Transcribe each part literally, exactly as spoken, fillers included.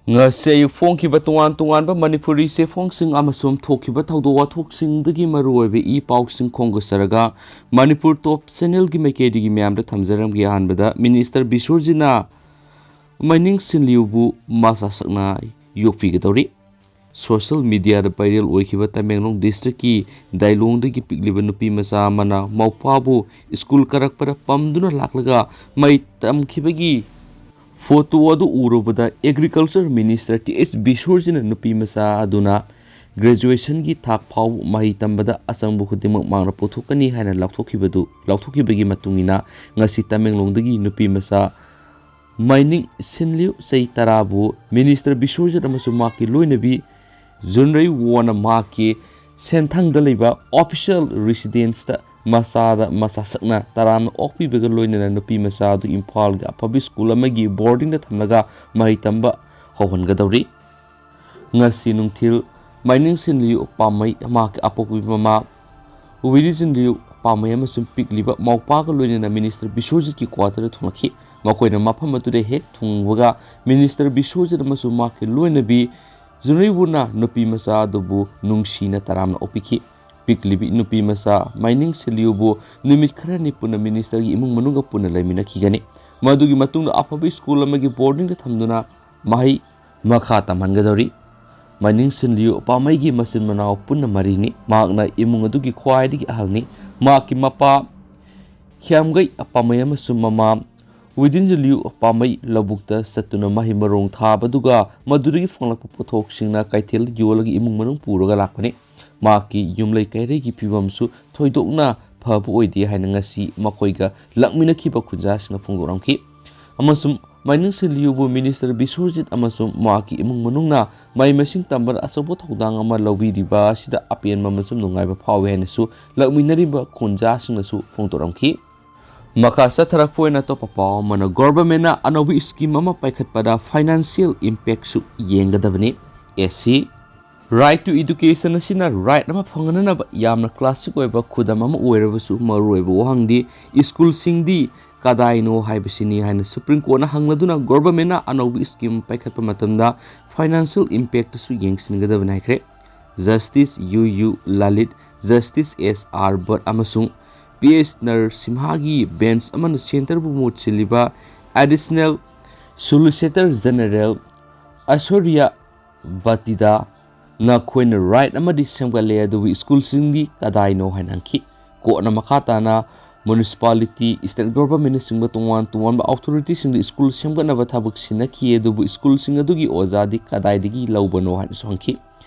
ꯉꯁꯤ ꯑꯌꯨꯛ ꯐꯣꯡꯈꯤꯕ ꯇꯣꯉꯥꯟ ꯇꯣꯉꯥꯟꯕ ꯃꯅꯤꯄꯨꯔꯤ ꯆꯦꯐꯣꯡꯁꯤꯡ ꯑꯃꯁꯨꯡ ꯊꯣꯛꯈꯤꯕ ꯊꯧꯗꯣꯛ ꯋꯥꯊꯣꯛꯁꯤꯡꯗꯒꯤ ꯃꯔꯨꯑꯣꯏꯕ ꯏ ꯄꯥꯎꯁꯤꯡ ꯈꯣꯝꯒꯠꯆꯔꯒ, ꯃꯅꯤꯄꯨꯔ ꯇꯣꯞ ꯆꯦꯅꯦꯜꯒꯤ ꯃꯥꯏꯀꯩꯗꯒꯤ ꯃꯌꯥꯝꯗ ꯊꯝꯖꯔꯝꯒꯦ꯫ ꯑꯍꯥꯟꯕꯗ, ꯃꯤꯅꯤꯁꯇꯔ ꯕꯤꯁꯣꯔꯖꯤꯠꯅ ꯃꯥꯏꯅꯤꯡ ꯁꯤꯟꯂꯤꯌꯨꯕꯨ ꯃꯆꯥ ꯁꯛꯅ ꯌꯣꯛꯄꯤꯒꯗꯧꯔꯤ꯫ ꯁꯣꯁꯤꯌꯦꯜ ꯃꯤꯗꯤꯌꯥꯗ ꯚꯥꯏꯔꯦꯜ ꯑꯣꯏꯈꯤꯕ ꯇꯃꯦꯡꯂꯣꯡ ꯗꯤꯁꯇ꯭ꯔꯤꯛꯀꯤ ꯗꯥꯏꯂꯣꯡꯗꯒꯤ ꯄꯤꯛꯂꯤꯕ ꯅꯨꯄꯤ ꯃꯆꯥ ꯑꯃꯅ ꯃꯧꯄꯥꯕꯨ ꯁ꯭ꯀꯨꯜ ꯀꯥꯔꯛꯄꯗ ꯄꯝꯗꯨꯅ ꯂꯥꯛꯂꯒ ꯃꯍꯩ ꯇꯝꯈꯤꯕꯒꯤ ꯐꯣꯇꯣ ꯑꯗꯨ ꯎꯔꯨꯕꯗ, ꯑꯦꯒ꯭ꯔꯤꯀꯜꯆꯔ ꯃꯤꯅꯤꯁꯇꯔ ꯇꯤ ꯑꯦꯁ ꯕꯤꯁꯣꯔꯖꯤꯅ ꯅꯨꯄꯤ ꯃꯆꯥ ꯑꯗꯨꯅ ꯒ꯭ꯔꯦꯖꯨꯑꯦꯁꯟꯒꯤ ꯊꯥꯛ ꯐꯥꯎꯕ ꯃꯍꯩ ꯇꯝꯕꯗ ꯑꯆꯪꯕ ꯈꯨꯗꯤꯡꯃꯛ ꯃꯥꯡꯗ ꯄꯨꯊꯣꯛꯀꯅꯤ ꯍꯥꯏꯅ ꯂꯥꯎꯊꯣꯛꯈꯤꯕꯗꯨ, ꯂꯥꯎꯊꯣꯛꯈꯤꯕꯒꯤ ꯃꯇꯨꯡ ꯏꯟꯅ ꯉꯁꯤ ꯇꯃꯦꯡꯂꯣꯡꯗꯒꯤ ꯅꯨꯄꯤ ꯃꯆꯥ ꯃꯥꯏꯅꯤꯡ ꯁꯤꯟꯂꯤꯌꯨ, ꯆꯍꯤ ꯇꯔꯥꯕꯨ, ꯃꯤꯅꯤꯁꯇꯔ ꯕꯤꯁꯣꯔꯖꯤꯠ ꯑꯃꯁꯨꯡ ꯃꯍꯥꯛꯀꯤ ꯂꯣꯏꯅꯕꯤ ꯖꯨꯟꯔꯩ ꯋꯣꯅ ꯃꯍꯥꯛꯀꯤ ꯁꯦꯟꯊꯪꯗ ꯂꯩꯕ ꯑꯣꯐꯤꯁꯤꯌꯦꯜ ꯔꯤꯁꯤꯗꯦꯟꯁꯇ ꯃꯆꯥꯗ ꯃꯆꯥ ꯁꯛꯅ ꯇꯔꯥꯝꯅ ꯑꯣꯛꯄꯤꯕꯒ ꯂꯣꯏꯅꯅ ꯅꯨꯄꯤ ꯃꯆꯥ ꯑꯗꯨ ꯏꯝꯐꯥꯜꯒꯤ ꯑꯐꯕ ꯁ꯭ꯀꯨꯜ ꯑꯃꯒꯤ ꯕꯣꯔꯗꯤꯡꯗ ꯊꯝꯂꯒ ꯃꯍꯩ ꯇꯝꯕ ꯍꯧꯍꯟꯒꯗꯧꯔꯤ꯫ ꯉꯁꯤ ꯅꯨꯡꯊꯤꯜ ꯃꯥꯏꯅꯤꯡ ꯁꯤꯟꯂꯤꯌꯨ ꯄꯥꯝꯃꯩ ꯃꯍꯥꯛꯀꯤ ꯑꯄꯣꯛꯄꯤ ꯃꯃꯥ ꯋꯤꯔꯤꯖꯤꯟ ꯂꯤꯌꯨ ꯄꯥꯝꯃꯩ ꯑꯃꯁꯨꯡ ꯄꯤꯛꯂꯤꯕ ꯃꯧꯄꯥꯒ ꯂꯣꯏꯅꯅ ꯃꯤꯅꯤꯁꯇꯔ ꯕꯤꯁꯣꯔꯖꯤꯠꯀꯤ ꯀ꯭ꯋꯥꯇꯔꯗ ꯊꯨꯡꯂꯛꯈꯤ꯫ ꯃꯈꯣꯏꯅ ꯃꯐꯝ ꯑꯗꯨꯗ ꯍꯦꯛ ꯊꯨꯡꯕꯒ ꯃꯤꯅꯤꯁꯇꯔ ꯕꯤꯁꯣꯔꯖꯤꯠ ꯑꯃꯁꯨꯡ ꯃꯍꯥꯛꯀꯤ ꯂꯣꯏꯅꯕꯤ ꯖꯨꯔꯩꯕꯨꯅ ꯅꯨꯄꯤ ꯃꯆꯥ ꯑꯗꯨꯕꯨ ꯅꯨꯡꯁꯤꯅ ꯇꯔꯥꯝꯅ ꯑꯣꯛꯄꯤꯈꯤ꯫ ꯄꯤꯛꯂꯤꯕꯤ ꯅꯨꯄꯤ ꯃꯆꯥ ꯃꯥꯏꯅꯤꯡ ꯁꯤꯟꯂꯤꯌꯨꯕꯨ ꯅꯨꯃꯤꯠ ꯈꯔꯅꯤ ꯄꯨꯟꯅ ꯃꯤꯅꯤꯁꯇꯔꯒꯤ ꯏꯃꯨꯡ ꯃꯅꯨꯡꯒ ꯄꯨꯟꯅ ꯂꯩꯃꯤꯟꯅꯈꯤꯒꯅꯤ꯫ ꯃꯗꯨꯒꯤ ꯃꯇꯨꯡꯗ ꯑꯐꯕ ꯁ꯭ꯀꯨꯜ ꯑꯃꯒꯤ ꯕꯣꯔꯗꯤꯡꯗ ꯊꯝꯗꯨꯅ ꯃꯍꯩ ꯃꯈꯥ ꯇꯝꯍꯟꯒꯗꯧꯔꯤ꯫ ꯃꯥꯏꯅꯤꯡ ꯁꯤꯟꯂꯤꯌꯨ ꯄꯥꯝꯃꯩꯒꯤ ꯃꯆꯤꯟ ꯃꯅꯥꯎ ꯄꯨꯟꯅ ꯃꯔꯤꯅꯤ꯫ ꯃꯍꯥꯛꯅ ꯏꯃꯨꯡ ꯑꯗꯨꯒꯤ ꯈ꯭ꯋꯥꯏꯗꯒꯤ ꯑꯍꯜꯅꯤ꯫ ꯃꯍꯥꯛꯀꯤ ꯃꯄꯥ ꯈ꯭ꯌꯥꯝꯒꯩ ꯄꯥꯝꯃꯩ ꯑꯃꯁꯨꯡ ꯃꯃꯥ ꯋꯤꯗꯤꯟꯖꯤꯂꯤꯌꯨ ꯄꯥꯝꯃꯩ ꯂꯧꯕꯨꯛꯇ ꯆꯠꯇꯨꯅ ꯃꯍꯩ ꯃꯔꯣꯡ ꯊꯥꯕꯗꯨꯒ ꯃꯗꯨꯗꯒꯤ ꯐꯪꯂꯛꯄ ꯄꯣꯠꯊꯣꯛꯁꯤꯡꯅ ꯀꯩꯊꯦꯜꯗ ꯌꯣꯜꯂꯒ ꯏꯃꯨꯡ ꯃꯅꯨꯡ ꯄꯨꯔꯒ ꯂꯥꯛꯄꯅꯤ꯫ ꯃꯍꯥꯛꯀꯤ ꯌꯨꯝꯂꯩ ꯀꯩꯔꯩꯒꯤ ꯐꯤꯕꯝꯁꯨ ꯊꯣꯏꯗꯣꯛꯅ ꯐꯕ ꯑꯣꯏꯗꯦ ꯍꯥꯏꯅ ꯉꯁꯤ ꯃꯈꯣꯏꯒ ꯂꯥꯛꯃꯤꯟꯅꯈꯤꯕ ꯈꯨꯟꯖꯥꯁꯤꯡꯅ ꯐꯣꯡꯗꯣꯔꯝꯈꯤ꯫ ꯑꯃꯁꯨꯡ ꯃꯥꯏꯅꯤꯡ ꯁꯤꯟꯂꯤꯌꯨꯕꯨ ꯃꯤꯅꯤꯁꯇꯔ ꯕꯤꯁꯣꯔꯖꯤꯠ ꯑꯃꯁꯨꯡ ꯃꯍꯥꯛꯀꯤ ꯏꯃꯨꯡ ꯃꯅꯨꯡꯅ ꯃꯍꯩ ꯃꯁꯤꯡ ꯇꯝꯕꯗ ꯑꯆꯧꯕ ꯊꯧꯗꯥꯡ ꯑꯃ ꯂꯧꯕꯤꯔꯤꯕ ꯑꯁꯤꯗ ꯑꯄꯦꯟꯕ ꯑꯃꯁꯨꯡ ꯅꯨꯡꯉꯥꯏꯕ ꯐꯥꯎꯏ ꯍꯥꯏꯅꯁꯨ ꯂꯥꯛꯃꯤꯟꯅꯔꯤꯕ ꯈꯨꯟꯖꯥꯁꯤꯡꯅꯁꯨ ꯐꯣꯡꯗꯣꯔꯝꯈꯤ꯫ ꯃꯈꯥ ꯆꯠꯊꯔꯛꯄ ꯑꯣꯏꯅ ꯑꯇꯣꯞꯄ ꯄꯥꯎ ꯑꯃꯅ, ꯒꯣꯔꯕꯔꯃꯦꯟꯅ ꯑꯅꯧꯕ ꯁ꯭ꯀꯤꯝ ꯑꯃ ꯄꯥꯏꯈꯠꯄꯗ ꯐꯥꯏꯅꯥꯟꯁꯤꯌꯦꯜ ꯏꯝꯄꯦꯛꯁꯨ ꯌꯦꯡꯒꯗꯕꯅꯤ꯫ ꯑꯦ ꯁꯤ, ꯔꯥꯏꯠ ꯇꯨ ꯏꯗꯨꯀꯦꯁꯟ ꯑꯁꯤꯅ ꯔꯥꯏꯠ ꯑꯃ ꯐꯪꯅꯅꯕ ꯌꯥꯝꯅ ꯀ꯭ꯂꯥꯁꯤꯛ ꯑꯣꯏꯕ ꯈꯨꯗꯝ ꯑꯃ ꯑꯣꯏꯔꯕꯁꯨ, ꯃꯔꯨꯑꯣꯏꯕ ꯋꯥꯍꯪꯗꯤ ꯁ꯭ꯀꯨꯜꯁꯤꯡꯗꯤ ꯀꯗꯥꯏꯅꯣ ꯍꯥꯏꯕꯁꯤꯅꯤ ꯍꯥꯏꯅ ꯁꯨꯄ꯭ꯔꯤꯝ ꯀꯣꯔꯠꯅ ꯍꯪꯂꯗꯨꯅ ꯒꯣꯚꯔꯟꯃꯦꯟꯠꯅ ꯑꯅꯧꯕ ꯁ꯭ꯀꯤꯝ ꯄꯥꯏꯈꯠꯄ ꯃꯇꯝꯗ ꯐꯥꯏꯅꯥꯟꯁꯤꯌꯦꯜ ꯏꯝꯄꯦꯛꯇꯁꯨ ꯌꯦꯡꯁꯤꯟꯒꯗꯕꯅꯤ ꯍꯥꯏꯈ꯭ꯔꯦ꯫ Justice U U Lalit, justice S R Bhat ꯑꯃꯁꯨꯡ ꯄꯤ ꯑꯦꯁ ꯅꯔꯁꯤꯝꯍꯥꯒꯤ ꯕꯦꯟꯆ ꯑꯃꯅ ꯁꯦꯟꯇꯔꯕꯨ ꯃꯍꯨꯠ ꯁꯤꯜꯂꯤꯕ ꯑꯦꯗꯤꯁꯅꯦꯜ ꯁꯣꯂꯤꯁꯤꯇꯔ ꯖꯦꯅꯔꯦꯜ ꯑꯁꯣꯔꯤꯌꯥ ꯕꯇꯤꯗꯥ ꯅꯈꯣꯏꯅ ꯔꯥꯏꯠ ꯑꯃꯗꯤ ꯁꯦꯝꯒꯠꯂꯦ, ꯑꯗꯨꯕꯨ ꯁ꯭ꯀꯨꯜꯁꯤꯡꯗꯤ ꯀꯗꯥꯏꯅꯣ ꯍꯥꯏꯅ ꯍꯪꯈꯤ꯫ ꯀꯣꯔꯠꯅ ꯃꯈꯥ ꯇꯥꯅ ꯃ꯭ꯌꯨꯅꯤꯁꯤꯄꯥꯂꯤꯇꯤ, ꯁ꯭ꯇꯦꯠ ꯒꯣꯚꯔꯟꯃꯦꯟꯠꯅꯆꯤꯡꯕ ꯇꯣꯉꯥꯟ ꯇꯣꯉꯥꯟꯕ ꯑꯣꯊꯣꯔꯤꯇꯤꯁꯤꯡꯗ ꯁ꯭ꯀꯨꯜ ꯁꯦꯝꯒꯠꯅꯕ ꯊꯕꯛ ꯁꯤꯟꯅꯈꯤ, ꯑꯗꯨꯕꯨ ꯁ꯭ꯀꯨꯜꯁꯤꯡ ꯑꯗꯨꯒꯤ ꯑꯣꯖꯥꯗꯤ ꯀꯗꯥꯏꯗꯒꯤ ꯂꯧꯕꯅꯣ ꯍꯥꯏꯅꯁꯨ ꯍꯪꯈꯤ꯫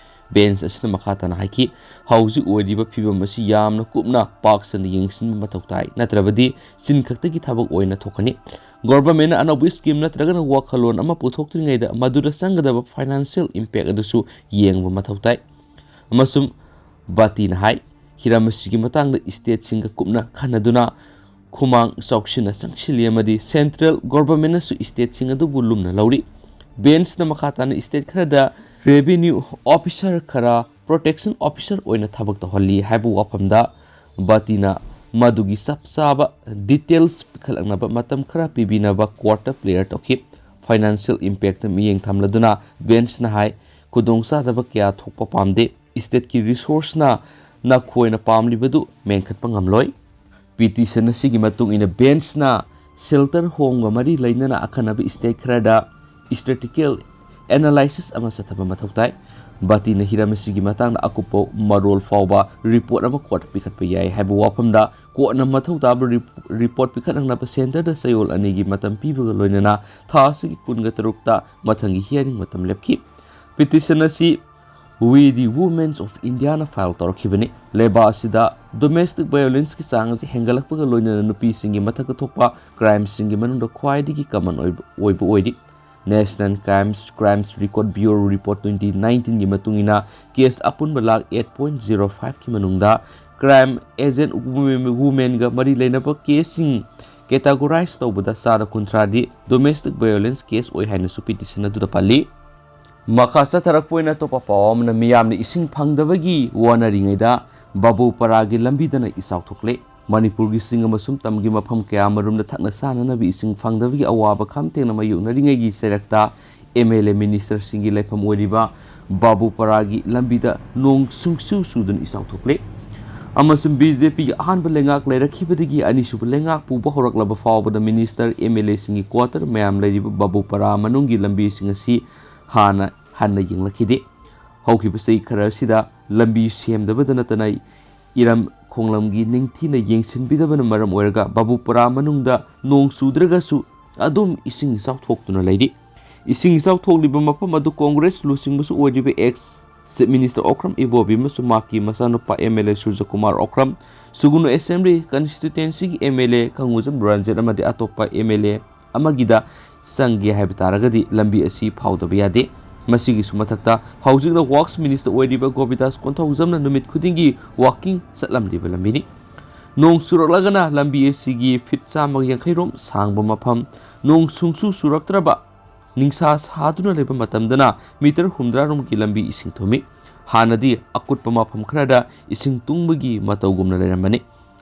ꯕꯦꯟꯆ ꯑꯁꯤꯅ ꯃꯈꯥ ꯇꯥꯅ ꯍꯥꯏꯈꯤ, ꯍꯧꯖꯤꯛ ꯑꯣꯏꯔꯤꯕ ꯐꯤꯕꯝ ꯑꯁꯤ ꯌꯥꯝꯅ ꯀꯨꯞꯅ ꯄꯥꯛ ꯁꯟꯅ ꯌꯦꯡꯁꯤꯟꯕ ꯃꯊꯧ ꯇꯥꯏ, ꯅꯠꯇ꯭ꯔꯕꯗꯤ ꯁꯤꯟ ꯈꯛꯇꯒꯤ ꯊꯕꯛ ꯑꯣꯏꯅ ꯊꯣꯛꯀꯅꯤ꯫ ꯒꯣꯚꯔꯟꯃꯦꯟꯠꯅ ꯑꯅꯧꯕ ꯁ꯭ꯀꯤꯝ ꯅꯠꯇ꯭ꯔꯒꯅ ꯋꯥꯈꯜꯂꯣꯟ ꯑꯃ ꯄꯨꯊꯣꯛꯇ꯭ꯔꯤꯉꯩꯗ ꯃꯗꯨꯗ ꯆꯪꯒꯗꯕ ꯐꯥꯏꯅꯥꯟꯁꯤꯌꯦꯜ ꯏꯝꯄꯦꯛ ꯑꯗꯨꯁꯨ ꯌꯦꯡꯕ ꯃꯊꯧ ꯇꯥꯏ꯫ ꯑꯃꯁꯨꯡ ꯕꯇꯤꯅ ꯍꯥꯏ, ꯍꯤꯔꯝ ꯑꯁꯤꯒꯤ ꯃꯇꯥꯡꯗ ꯁ꯭ꯇꯦꯠꯁꯤꯡꯒ ꯀꯨꯞꯅ ꯈꯟꯅꯗꯨꯅ ꯈꯨꯃꯥꯡ ꯆꯥꯎꯁꯤꯟꯅ ꯆꯪꯁꯤꯜꯂꯤ ꯑꯃꯗꯤ ꯁꯦꯟꯇ꯭ꯔꯦꯜ ꯒꯣꯚꯔꯟꯃꯦꯟꯠꯅꯁꯨ ꯁ꯭ꯇꯦꯠꯁꯤꯡ ꯑꯗꯨꯕꯨ ꯂꯨꯝꯅ ꯂꯧꯔꯤ꯫ ꯕꯦꯟꯆꯅ ꯃꯈꯥ ꯇꯥꯅ ꯁ꯭ꯇꯦꯠ ꯈꯔꯗ ꯔꯦꯚꯤꯅ꯭ꯌꯨ ꯑꯣꯐꯤꯁꯔ ꯈꯔ ꯄ꯭ꯔꯣꯇꯦꯛꯁꯟ ꯑꯣꯐꯤꯁꯔ ꯑꯣꯏꯅ ꯊꯕꯛ ꯇꯧꯍꯜꯂꯤ ꯍꯥꯏꯕ ꯋꯥꯐꯝꯗ ꯕꯇꯤꯅ ꯃꯗꯨꯒꯤ ꯆꯞ ꯆꯥꯕ ꯗꯤꯇꯦꯜꯁ ꯄꯤꯈꯠꯂꯛꯅꯕ ꯃꯇꯝ ꯈꯔ ꯄꯤꯕꯤꯅꯕ ꯀꯣꯔꯠꯇ ꯄ꯭ꯔꯦꯌꯔ ꯇꯧꯈꯤ꯫ ꯐꯥꯏꯅꯥꯟꯁꯤꯌꯦꯜ ꯏꯝꯄꯦꯛꯇ ꯃꯤꯠꯌꯦꯡ ꯊꯝꯂꯗꯨꯅ ꯕꯦꯟꯆꯅ ꯍꯥꯏ, ꯈꯨꯗꯣꯡꯆꯥꯗꯕ ꯀꯌꯥ ꯊꯣꯛꯄ ꯄꯥꯝꯗꯦ꯫ ꯁ꯭ꯇꯦꯠꯀꯤ ꯔꯤꯁꯣꯔꯁꯅ ꯅꯈꯣꯏꯅ ꯄꯥꯝꯂꯤꯕꯗꯨ ꯃꯦꯟꯈꯠꯄ ꯉꯝꯂꯣꯏ꯫ ꯄꯤꯇꯤꯁꯟ ꯑꯁꯤꯒꯤ ꯃꯇꯨꯡ ꯏꯟꯅ ꯕꯦꯟꯆꯅ ꯁꯦꯜꯇꯔ ꯍꯣꯝꯒ ꯃꯔꯤ ꯂꯩꯅꯅ ꯑꯈꯟꯅꯕ ꯁ꯭ꯇꯦꯠ ꯈꯔꯗ ꯁ꯭ꯇꯦꯇꯤꯁꯇꯤꯀꯦꯜ ꯑꯦꯅꯥꯂꯥꯏꯁꯤꯁ ꯑꯃ ꯆꯠꯊꯕ ꯃꯊꯧ ꯇꯥꯏ꯫ ꯕꯇꯤꯅ ꯍꯤꯔꯝ ꯑꯁꯤꯒꯤ ꯃꯇꯥꯡꯗ ꯑꯀꯨꯞꯄ ꯃꯔꯣꯜ ꯐꯥꯎꯕ ꯔꯤꯄꯣꯔꯠ ꯑꯃ ꯀꯣꯔꯠꯇ ꯄꯤꯈꯠꯄ ꯌꯥꯏ ꯍꯥꯏꯕ ꯋꯥꯐꯝꯗ ꯀꯣꯔꯠꯅ ꯃꯊꯧ ꯇꯥꯕ ꯔꯤꯞ-, ꯔꯤꯄꯣꯔꯠ ꯄꯤꯈꯠꯂꯛꯅꯕ ꯁꯦꯟꯇꯔꯗ ꯆꯌꯣꯜ ꯑꯅꯤꯒꯤ ꯃꯇꯝ ꯄꯤꯕꯒ ꯂꯣꯏꯅꯅ ꯊꯥ ꯑꯁꯤꯒꯤ ꯀꯨꯟꯒ ꯇꯔꯨꯛꯇ ꯃꯊꯪꯒꯤ ꯍꯤꯌꯥꯔꯤꯡ ꯃꯇꯝ ꯂꯦꯞꯈꯤ꯫ ꯄꯤꯇꯤꯁꯟ ꯑꯁꯤ We the Women of Indiaꯅ ꯐꯥꯏꯜ ꯇꯧꯔꯛꯈꯤꯕꯅꯤ꯫ ꯂꯩꯕꯥꯛ ꯑꯁꯤꯗ ꯗꯣꯃꯦꯁꯇꯤꯛ ꯚꯥꯏꯑꯣꯂꯦꯟꯁꯀꯤ ꯆꯥꯡ ꯑꯁꯤ ꯍꯦꯟꯒꯠꯂꯛꯄꯒ ꯂꯣꯏꯅꯅ ꯅꯨꯄꯤꯁꯤꯡꯒꯤ ꯃꯊꯛꯇ ꯊꯣꯛꯄ ꯀ꯭ꯔꯥꯏꯝꯁꯤꯡꯒꯤ ꯃꯅꯨꯡꯗ ꯈ꯭ꯋꯥꯏꯗꯒꯤ ꯀꯃꯟ ꯑꯣꯏꯕ, ꯑꯣꯏꯕ ꯑꯣꯏꯔꯤ꯫ National Crimes, Crimes Record Bureau Report twenty nineteenꯒꯤ ꯃꯇꯨꯡ ꯏꯟꯅ ꯀꯦꯁ ꯑꯄꯨꯟꯕ ꯂꯥꯈ eight point zero fiveꯀꯤ ꯃꯅꯨꯡꯗ ꯀ꯭ꯔꯥꯏꯝ ꯑꯦꯖꯦꯟꯠ ꯋꯨꯃꯦꯟꯒ ꯃꯔꯤ ꯂꯩꯅꯕ ꯀꯦꯁꯁꯤꯡ ꯀꯦꯇꯥꯒꯣꯔꯥꯏꯖ ꯇꯧꯕꯗ ꯆꯥꯗ ꯀꯨꯟꯊ꯭ꯔꯥꯗꯤ ꯗꯣꯃꯦꯁꯇꯤꯛ ꯚꯥꯏꯑꯣꯂꯦꯟꯁ ꯀꯦꯁ ꯑꯣꯏ ꯍꯥꯏꯅꯁꯨ ꯄꯤꯇꯤꯁꯟ ꯑꯗꯨꯗ ꯄꯜꯂꯤ꯫ ꯃꯈꯥ ꯆꯠꯊꯔꯛꯄ ꯑꯣꯏꯅ ꯑꯇꯣꯞꯄ ꯄꯥꯎ ꯑꯃꯅ, ꯃꯤꯌꯥꯝꯅ ꯏꯁꯤꯡ ꯐꯪꯗꯕꯒꯤ ꯋꯥꯅꯔꯤꯉꯩꯗ ꯕꯥꯕꯨꯄꯥꯔꯥꯒꯤ ꯂꯝꯕꯤꯗꯅ ꯏꯆꯥꯎ ꯊꯣꯛꯂꯦ꯫ ꯃꯅꯤꯄꯨꯔꯒꯤ ꯆꯤꯡ ꯑꯃꯁꯨꯡ ꯇꯝꯒꯤ ꯃꯐꯝ ꯀꯌꯥ ꯑꯃꯔꯣꯝꯗ ꯊꯛꯅ ꯆꯥꯅꯅꯕ ꯏꯁꯤꯡ ꯐꯪꯗꯕꯒꯤ ꯑꯋꯥꯕ ꯈꯝ ꯊꯦꯡꯅ ꯃꯥꯌꯣꯛꯅꯔꯤꯉꯩꯒꯤ ꯆꯩꯔꯛꯇ M L A ministerꯁꯤꯡꯒꯤ ꯂꯩꯐꯝ ꯑꯣꯏꯔꯤꯕ ꯕꯥꯕꯨꯄꯔꯥꯒꯤ ꯂꯝꯕꯤꯗ ꯅꯣꯡ ꯁꯨꯡꯆꯨ ꯆꯨꯗꯨꯅ ꯏꯆꯥꯎ ꯊꯣꯛꯂꯦ꯫ ꯑꯃꯁꯨꯡ B J Pꯒꯤ ꯑꯍꯥꯟꯕ ꯂꯩꯉꯥꯛ ꯂꯩꯔꯛꯈꯤꯕꯗꯒꯤ ꯑꯅꯤꯁꯨꯕ ꯂꯩꯉꯥꯛ ꯄꯨꯕ ꯍꯧꯔꯛꯂꯕ ꯐꯥꯎꯕꯗ minister, M L Aꯁꯤꯡꯒꯤ quarter ꯃꯌꯥꯝ ꯂꯩꯔꯤꯕ ꯕꯥꯕꯨꯄꯔꯥ ꯃꯅꯨꯡꯒꯤ ꯂꯝꯕꯤꯁꯤꯡ ꯑꯁꯤ ꯍꯥꯟꯅ ꯍꯟꯅ ꯌꯦꯡꯂꯛꯈꯤꯗꯦ꯫ ꯍꯧꯈꯤꯕ ꯆꯍꯤ ꯈꯔ ꯑꯁꯤꯗ ꯂꯝꯕꯤ ꯁꯦꯝꯗꯕꯗ ꯅꯠꯇꯅ ꯏꯔꯝ ꯈꯣꯡꯂꯝꯒꯤ ꯅꯤꯡꯊꯤꯅ ꯌꯦꯡꯁꯤꯟꯕꯤꯗꯕꯅ ꯃꯔꯝ ꯑꯣꯏꯔꯒ ꯕꯥꯕꯨꯄꯔꯥ ꯃꯅꯨꯡꯗ ꯅꯣꯡ ꯆꯨꯗ꯭ꯔꯒꯁꯨ ꯑꯗꯨꯝ ꯏꯁꯤꯡ ꯏꯆꯥꯎ ꯊꯣꯛꯇꯨꯅ ꯂꯩꯔꯤ꯫ ꯏꯁꯤꯡ ꯏꯆꯥꯎ ꯊꯣꯛꯂꯤꯕ ꯃꯐꯝ ꯑꯗꯨ ꯀꯣꯡꯒ꯭ꯔꯦꯁ ꯂꯨꯆꯤꯡꯕꯁꯨ ꯑꯣꯏꯔꯤꯕ ex Chief Minister ꯑꯣꯀ꯭ꯔꯝ ꯏꯕꯣꯕꯤ ꯑꯃꯁꯨꯡ ꯃꯍꯥꯛꯀꯤ ꯃꯆꯥꯅꯨꯄꯥ M L A ꯁꯨꯔꯖꯀꯨꯃꯥꯔ Okram, ꯁꯨꯒꯨꯅꯨ Assembly Constituencyꯒꯤ M L A ꯈꯪꯉꯨꯖꯝ Ranjit ꯑꯃꯗꯤ ꯑꯇꯣꯞꯄ M L A ꯑꯃꯒꯤꯗ ꯆꯪꯒꯦ ꯍꯥꯏꯕ ꯇꯥꯔꯒꯗꯤ ꯂꯝꯕꯤ ꯑꯁꯤ ꯐꯥꯎꯗꯕ ꯌꯥꯗꯦ꯫ ꯃꯁꯤꯒꯤꯁꯨ ꯃꯊꯛꯇ ꯍꯧꯖꯤꯛꯅ Works Minister ꯑꯣꯏꯔꯤꯕ ꯒꯣꯕꯤꯟꯗꯥꯁ ꯀꯣꯟꯊꯧꯖꯝꯅ ꯅꯨꯃꯤꯠ ꯈꯨꯗꯤꯡꯒꯤ walking ꯆꯠꯂꯝꯂꯤꯕ ꯂꯝꯕꯤꯅꯤ꯫ ꯅꯣꯡ ꯆꯨꯔꯛꯂꯒꯅ ꯂꯝꯕꯤ ꯑꯁꯤꯒꯤ feet ꯆꯥꯝꯃꯒ ꯌꯥꯡꯈꯩ ꯔꯣꯝ ꯁꯥꯡꯕ ꯃꯐꯝ, ꯅꯣꯡ ꯁꯨꯡꯆꯨ ꯆꯨꯔꯛꯇ꯭ꯔꯕ ꯅꯤꯡꯁꯥ ꯁꯥꯗꯨꯅ ꯂꯩꯕ ꯃꯇꯝꯗꯅ meter ꯍꯨꯝꯗ꯭ꯔꯥ ꯔꯣꯝꯒꯤ ꯂꯝꯕꯤ ꯏꯁꯤꯡ ꯊꯨꯝꯃꯤ꯫ ꯍꯥꯟꯅꯗꯤ ꯑꯀꯨꯠꯄ ꯃꯐꯝ ꯈꯔꯗ ꯏꯁꯤꯡ ꯇꯨꯡꯕꯒꯤ ꯃꯇꯧꯒꯨꯝꯅ ꯂꯩꯔꯝꯕꯅꯤ꯫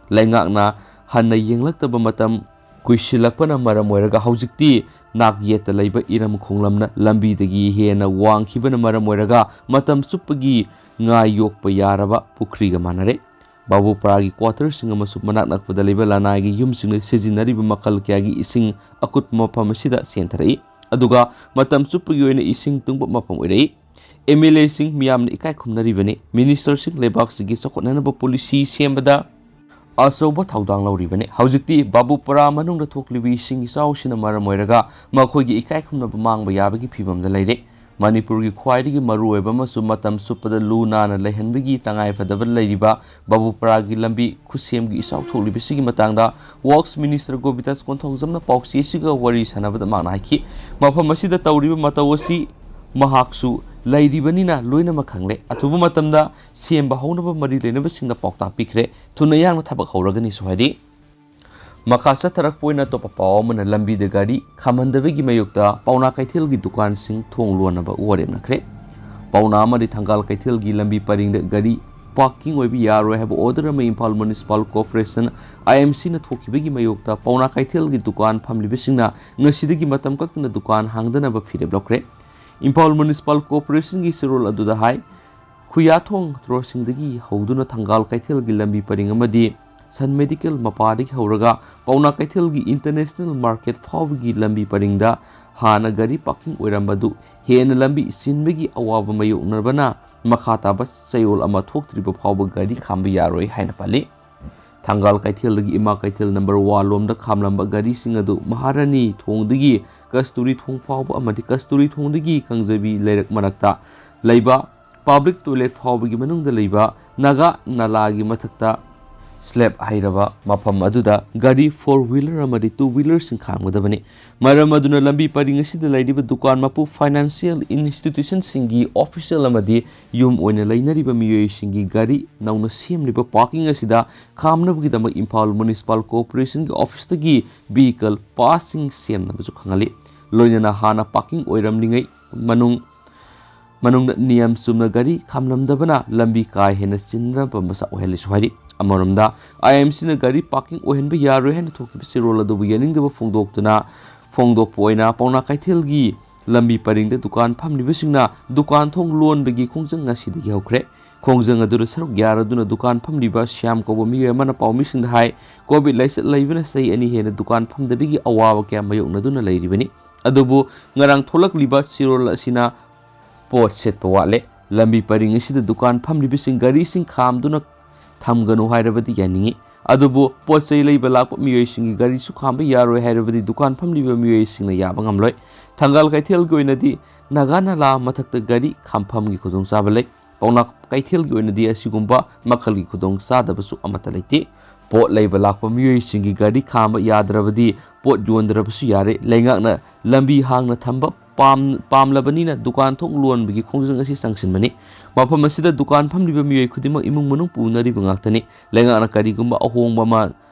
ꯂꯩꯉꯥꯛꯅ ꯍꯟꯅ ꯌꯦꯡꯂꯛꯇꯕ ꯃꯇꯝ ꯀꯨꯏꯁꯤꯜꯂꯛꯄꯅ ꯃꯔꯝ ꯑꯣꯏꯔꯒ ꯍꯧꯖꯤꯛꯇꯤ ꯅꯥꯛ ꯌꯦꯠꯇ ꯂꯩꯕ ꯏꯔꯝ ꯈꯣꯡꯂꯝꯅ ꯂꯝꯕꯤꯗꯒꯤ ꯍꯦꯟꯅ ꯋꯥꯡꯈꯤꯕꯅ ꯃꯔꯝ ꯑꯣꯏꯔꯒ ꯃꯇꯝ ꯆꯨꯞꯄꯒꯤ ꯉꯥ ꯌꯣꯛꯄ ꯌꯥꯔꯕ ꯄꯨꯈ꯭ꯔꯤꯒ ꯃꯥꯟꯅꯔꯦ꯫ ꯕꯥꯕꯨꯄꯔꯥꯒꯤ quarterꯁꯤꯡ ꯑꯃꯁꯨꯡ ꯃꯅꯥꯛ ꯅꯛꯄꯗ ꯂꯩꯕ ꯂꯅꯥꯏꯒꯤ ꯌꯨꯝꯁꯤꯡꯅ ꯁꯤꯖꯤꯟꯅꯔꯤꯕ ꯃꯈꯜ ꯀꯌꯥꯒꯤ ꯏꯁꯤꯡ ꯑꯀꯨꯠꯄ ꯃꯐꯝ ꯑꯁꯤꯗ ꯆꯦꯟꯊꯔꯛꯏ, ꯑꯗꯨꯒ ꯃꯇꯝ ꯆꯨꯞꯄꯒꯤ ꯑꯣꯏꯅ ꯏꯁꯤꯡ ꯇꯨꯡꯕ ꯃꯐꯝ ꯑꯣꯏꯔꯛꯏ꯫ M L Aꯁꯤꯡ ꯃꯤꯌꯥꯝꯅ ꯏꯀꯥꯏ ꯈꯨꯝꯅꯔꯤꯕꯅꯤ꯫ Ministerꯁꯤꯡ ꯂꯩꯕꯥꯛꯁꯤꯒꯤ ꯆꯥꯎꯈꯠꯅꯅꯕ policy ꯁꯦꯝꯕꯗ ꯑꯆꯧꯕ ꯊꯧꯗꯥꯡ ꯂꯧꯔꯤꯕꯅꯤ꯫ ꯍꯧꯖꯤꯛꯇꯤ ꯕꯥꯕꯨꯄꯔꯥ ꯃꯅꯨꯡꯗ ꯊꯣꯛꯂꯤꯕ ꯏꯁꯤꯡ ꯏꯆꯥꯎꯁꯤꯅ ꯃꯔꯝ ꯑꯣꯏꯔꯒ ꯃꯈꯣꯏꯒꯤ ꯏꯀꯥꯏ ꯈꯨꯝꯅꯕ ꯃꯥꯡꯕ ꯌꯥꯕꯒꯤ ꯐꯤꯚꯝꯗ ꯂꯩꯔꯦ꯫ ꯃꯅꯤꯄꯨꯔꯒꯤ ꯈ꯭ꯋꯥꯏꯗꯒꯤ ꯃꯔꯨꯑꯣꯏꯕ ꯑꯃꯁꯨꯡ ꯃꯇꯝ ꯆꯨꯞꯄꯗ ꯂꯨ ꯅꯥꯟꯅ ꯂꯩꯍꯟꯕꯒꯤ ꯇꯉꯥꯏꯐꯗꯕ ꯂꯩꯔꯤꯕ ꯕꯥꯕꯨꯄꯔꯥꯒꯤ ꯂꯝꯕꯤ ꯈꯨꯠꯁꯦꯝꯒꯤ ꯏꯆꯥꯎ ꯊꯣꯛꯂꯤꯕꯁꯤꯒꯤ ꯃꯇꯥꯡꯗ Works Minister ꯒꯣꯕꯤꯟꯗꯥꯁ ꯀꯣꯟꯊꯧꯖꯝꯅ ꯄꯥꯎꯆꯦꯁꯤꯒ ꯋꯥꯔꯤ ꯁꯥꯟꯅꯕꯗ ꯃꯍꯥꯛꯅ ꯍꯥꯏꯈꯤ, ꯃꯐꯝ ꯑꯁꯤꯗ ꯇꯧꯔꯤꯕ ꯃꯇꯧ ꯑꯁꯤ ꯃꯍꯥꯛꯁꯨ ꯂꯩꯔꯤꯕꯅꯤꯅ ꯂꯣꯏꯅꯃꯛ ꯈꯪꯂꯦ꯫ ꯑꯊꯨꯕ ꯃꯇꯝꯗ ꯁꯦꯝꯕ ꯍꯧꯅꯕ ꯃꯔꯤ ꯂꯩꯅꯕꯁꯤꯡꯗ ꯄꯥꯎꯇꯥꯛ ꯄꯤꯈ꯭ꯔꯦ꯫ ꯊꯨꯅ ꯌꯥꯡꯅ ꯊꯕꯛ ꯍꯧꯔꯒꯅꯤꯁꯨ ꯍꯥꯏꯔꯤ꯫ ꯃꯈꯥ ꯆꯠꯊꯔꯛꯄ ꯑꯣꯏꯅ ꯑꯇꯣꯞꯄ ꯄꯥꯎ ꯑꯃꯅ ꯂꯝꯕꯤꯗ ꯒꯥꯔꯤ ꯈꯥꯝꯍꯟꯗꯕꯒꯤ ꯃꯥꯌꯣꯛꯇ ꯄꯥꯎꯅꯥ ꯀꯩꯊꯦꯜꯒꯤ ꯗꯨꯀꯥꯟꯁꯤꯡ ꯊꯣꯡ ꯂꯣꯟꯅꯕ ꯋꯥꯔꯦꯞꯅꯈ꯭ꯔꯦ꯫ ꯄꯥꯎꯅꯥ ꯑꯃꯗꯤ ꯊꯪꯒꯥꯜ ꯀꯩꯊꯦꯜꯒꯤ ꯂꯝꯕꯤ ꯄꯔꯤꯡꯗ ꯒꯥꯔꯤ parking ꯑꯣꯏꯕ ꯌꯥꯔꯣꯏ ꯍꯥꯏꯕ order ꯑꯃ Imphal Municipal Corporation, I M Cꯅ ꯊꯣꯛꯈꯤꯕꯒꯤ ꯃꯥꯌꯣꯛꯇ ꯄꯥꯎꯅꯥ ꯀꯩꯊꯦꯜꯒꯤ ꯗꯨꯀꯥꯟ ꯐꯝꯂꯤꯕꯁꯤꯡꯅ ꯉꯁꯤꯗꯒꯤ ꯃꯇꯝ ꯀꯛꯇꯅ ꯗꯨꯀꯥꯟ ꯍꯥꯡꯗꯅꯕ ꯐꯤꯔꯦꯞ ꯂꯧꯈ꯭ꯔꯦ꯫ ꯏꯝꯐꯥꯜ Municipal Corporationꯒꯤ ꯆꯦꯔꯣꯜ ꯑꯗꯨꯗ ꯍꯥꯏ, ꯈꯨꯌꯥꯊꯣꯡ ꯇ꯭ꯔꯣꯁꯤꯡꯗꯒꯤ ꯍꯧꯗꯨꯅ ꯊꯪꯒꯥꯜ ꯀꯩꯊꯦꯜꯒꯤ ꯂꯝꯕꯤ ꯄꯔꯤꯡ ꯑꯃꯗꯤ ꯁꯟ ꯃꯦꯗꯤꯀꯦꯜ ꯃꯄꯥꯗꯒꯤ ꯍꯧꯔꯒ ꯄꯥꯎꯅꯥ ꯀꯩꯊꯦꯜꯒꯤ International Market ꯐꯥꯎꯕꯒꯤ ꯂꯝꯕꯤ ꯄꯔꯤꯡꯗ ꯍꯥꯟꯅ ꯒꯥꯔꯤ parking ꯑꯣꯏꯔꯝꯕꯗꯨ ꯍꯦꯟꯅ ꯂꯝꯕꯤ ꯆꯤꯟꯕꯒꯤ ꯑꯋꯥꯕ ꯃꯥꯌꯣꯛꯅꯕꯅ ꯃꯈꯥ ꯇꯥꯕ ꯆꯌꯣꯜ ꯑꯃ ꯊꯣꯛꯇ꯭ꯔꯤꯕ ꯐꯥꯎꯕ ꯒꯥꯔꯤ ꯈꯥꯝꯕ ꯌꯥꯔꯣꯏ ꯍꯥꯏꯅ ꯄꯜꯂꯤ꯫ ꯊꯪꯒꯥꯜ ꯀꯩꯊꯦꯜꯗꯒꯤ ꯏꯃꯥ ꯀꯩꯊꯦꯜ number one ꯂꯣꯝꯗ ꯈꯥꯝꯂꯝꯕ ꯒꯥꯔꯤꯁꯤꯡ ꯑꯗꯨ ꯃꯍꯥꯔꯥꯅꯤ ꯊꯣꯡꯗꯒꯤ ꯀꯁꯇꯨꯔꯤ ꯊꯣꯡ ꯐꯥꯎꯕ ꯑꯃꯗꯤ ꯀꯁꯇꯨꯔꯤ ꯊꯣꯡꯗꯒꯤ ꯀꯥꯡꯖꯩꯕꯤ ꯂꯩꯔꯛ ꯃꯔꯛꯇ ꯂꯩꯕ public toilet ꯐꯥꯎꯕꯒꯤ ꯃꯅꯨꯡꯗ ꯂꯩꯕ ꯅꯥꯒꯥ ꯅꯂꯥꯒꯤ ꯃꯊꯛꯇ slab ꯍꯩꯔꯕ ꯃꯐꯝ ꯑꯗꯨꯗ ꯒꯥꯔꯤ four wheeler ꯑꯃꯗꯤ two wheelerꯁꯤꯡ ꯈꯥꯝꯒꯗꯕꯅꯤ꯫ ꯃꯔꯝ ꯑꯗꯨꯅ ꯂꯝꯕꯤ ꯄꯔꯤꯡ ꯑꯁꯤꯗ ꯂꯩꯔꯤꯕ ꯗꯨꯀꯥꯟ ꯃꯄꯨ, financial institutionꯁꯤꯡꯒꯤ official ꯑꯃꯗꯤ ꯌꯨꯝ ꯑꯣꯏꯅ ꯂꯩꯅꯔꯤꯕ ꯃꯤꯑꯣꯏꯁꯤꯡꯒꯤ ꯒꯥꯔꯤ ꯅꯧꯅ ꯁꯦꯝꯂꯤꯕ parking ꯑꯁꯤꯗ ꯈꯥꯝꯅꯕꯒꯤꯗꯃꯛ ꯏꯝꯐꯥꯜ Municipal Corporationꯒꯤ officeꯇꯒꯤ vehicle passꯁꯤꯡ ꯁꯦꯝꯅꯕꯁꯨ ꯈꯪꯍꯜꯂꯤ꯫ ꯂꯣꯏꯅꯅ ꯍꯥꯟꯅ parking ꯑꯣꯏꯔꯝꯂꯤꯉꯩ ꯃꯅꯨꯡ ꯃꯅꯨꯡꯗ ꯅꯤꯌꯝ ꯆꯨꯝꯅ ꯒꯥꯔꯤ ꯈꯥꯝꯂꯝꯗꯕꯅ ꯂꯝꯕꯤ ꯀꯥ ꯍꯦꯟꯅ ꯆꯤꯟꯅꯕ ꯃꯆꯥꯛ ꯑꯣꯏꯍꯜꯂꯤꯁꯨ ꯍꯥꯏꯔꯤ꯫ ꯑꯃꯔꯣꯝꯗ, I M Cꯅ ꯒꯥꯔꯤ parking ꯑꯣꯏꯍꯟꯕ ꯌꯥꯔꯣꯏ ꯍꯥꯏꯅ ꯊꯣꯛꯈꯤꯕ ꯆꯦꯔꯣꯜ ꯑꯗꯨꯕꯨ ꯌꯥꯅꯤꯡꯗꯕ ꯐꯣꯡꯗꯣꯛꯇꯨꯅ, ꯐꯣꯡꯗꯣꯛꯄ ꯑꯣꯏꯅ ꯄꯥꯎꯅꯥ ꯀꯩꯊꯦꯜꯒꯤ ꯂꯝꯕꯤ ꯄꯔꯤꯡꯗ ꯗꯨꯀꯥꯟ ꯐꯝꯂꯤꯕꯁꯤꯡꯅ ꯗꯨꯀꯥꯟ ꯊꯣꯡ ꯂꯣꯟꯕꯒꯤ ꯈꯣꯡꯖꯪ ꯉꯁꯤꯗꯒꯤ ꯍꯧꯈ꯭ꯔꯦ꯫ ꯈꯣꯡꯖꯪ ꯑꯗꯨꯗ ꯁꯔꯨꯛ ꯌꯥꯔꯗꯨꯅ ꯗꯨꯀꯥꯟ ꯐꯝꯂꯤꯕ ꯁ꯭ꯌꯥꯝ ꯀꯧꯕ ꯃꯤꯑꯣꯏ ꯑꯃꯅ ꯄꯥꯎꯃꯤꯁꯤꯡꯗ ꯍꯥꯏ, COVID ꯂꯥꯏꯆꯠ ꯂꯩꯕꯅ ꯆꯍꯤ ꯑꯅꯤ ꯍꯦꯟꯅ ꯗꯨꯀꯥꯟ ꯐꯝꯗꯕꯒꯤ ꯑꯋꯥꯕ ꯀꯌꯥ ꯃꯥꯌꯣꯛꯅꯗꯨꯅ ꯂꯩꯔꯤꯕꯅꯤ꯫ ꯑꯗꯨꯕꯨ ꯉꯔꯥꯡ ꯊꯣꯛꯂꯛꯂꯤꯕ ꯆꯦꯔꯣꯜ ꯑꯁꯤꯅ ꯄꯣꯠ ꯁꯤꯠꯄ ꯋꯥꯠꯂꯦ꯫ ꯂꯝꯕꯤ ꯄꯔꯤꯡ ꯑꯁꯤꯗ ꯗꯨꯀꯥꯟ ꯐꯝꯂꯤꯕꯁꯤꯡ ꯒꯥꯔꯤꯁꯤꯡ ꯈꯥꯝꯗꯨꯅ ꯊꯝꯒꯅꯨ ꯍꯥꯏꯔꯕꯗꯤ ꯌꯥꯅꯤꯡꯏ꯫ ꯑꯗꯨꯕꯨ ꯄꯣꯠ ꯆꯩ ꯂꯩꯕ ꯂꯥꯛꯄ ꯃꯤꯑꯣꯏꯁꯤꯡꯒꯤ ꯒꯥꯔꯤꯁꯨ ꯈꯥꯝꯕ ꯌꯥꯔꯣꯏ ꯍꯥꯏꯔꯕꯗꯤ ꯗꯨꯀꯥꯟ ꯐꯝꯂꯤꯕ ꯃꯤꯑꯣꯏꯁꯤꯡꯅ ꯌꯥꯕ ꯉꯝꯂꯣꯏ꯫ ꯊꯪꯒꯥꯜ ꯀꯩꯊꯦꯜꯒꯤ ꯑꯣꯏꯅꯗꯤ ꯅꯥꯒꯥ ꯅꯂꯥ ꯃꯊꯛꯇ ꯒꯥꯔꯤ ꯈꯥꯝꯐꯝꯒꯤ ꯈꯨꯗꯣꯡꯆꯥꯕ ꯂꯩ꯫ ꯄꯥꯎꯅꯥ ꯀꯩꯊꯦꯜꯒꯤ ꯑꯣꯏꯅꯗꯤ ꯑꯁꯤꯒꯨꯝꯕ ꯃꯈꯜꯒꯤ ꯈꯨꯗꯣꯡꯆꯥꯗꯕꯁꯨ ꯑꯃꯠꯇ ꯂꯩꯇꯦ꯫ ꯄꯣꯠ ꯂꯩꯕ ꯂꯥꯛꯄ ꯃꯤꯑꯣꯏꯁꯤꯡꯒꯤ ꯒꯥꯔꯤ ꯈꯥꯝꯕ ꯌꯥꯗ꯭ꯔꯕꯗꯤ ꯄꯣꯠ ꯌꯣꯟꯗ꯭ꯔꯕꯁꯨ ꯌꯥꯔꯦ꯫ ꯂꯩꯉꯥꯛꯅ ꯂꯝꯕꯤ ꯍꯥꯡꯅ ꯊꯝꯕ ꯄꯥꯝ-, ꯄꯥꯝꯂꯕꯅꯤꯅ ꯗꯨꯀꯥꯟ ꯊꯣꯡ ꯂꯣꯟꯕꯒꯤ ꯈꯣꯡꯖꯪ ꯑꯁꯤ ꯆꯪꯁꯤꯟꯕꯅꯤ꯫ ꯃꯐꯝ ꯑꯁꯤꯗ ꯗꯨꯀꯥꯟ ꯐꯝꯂꯤꯕ ꯃꯤꯑꯣꯏ ꯈꯨꯗꯤꯡꯃꯛ ꯏꯃꯨꯡ ꯃꯅꯨꯡ ꯄꯨꯅꯔꯤꯕ ꯉꯥꯛꯇꯅꯤ꯫ ꯂꯩꯉꯥꯛꯅ ꯀꯔꯤꯒꯨꯝꯕ ꯑꯍꯣꯡꯕ ꯑꯃ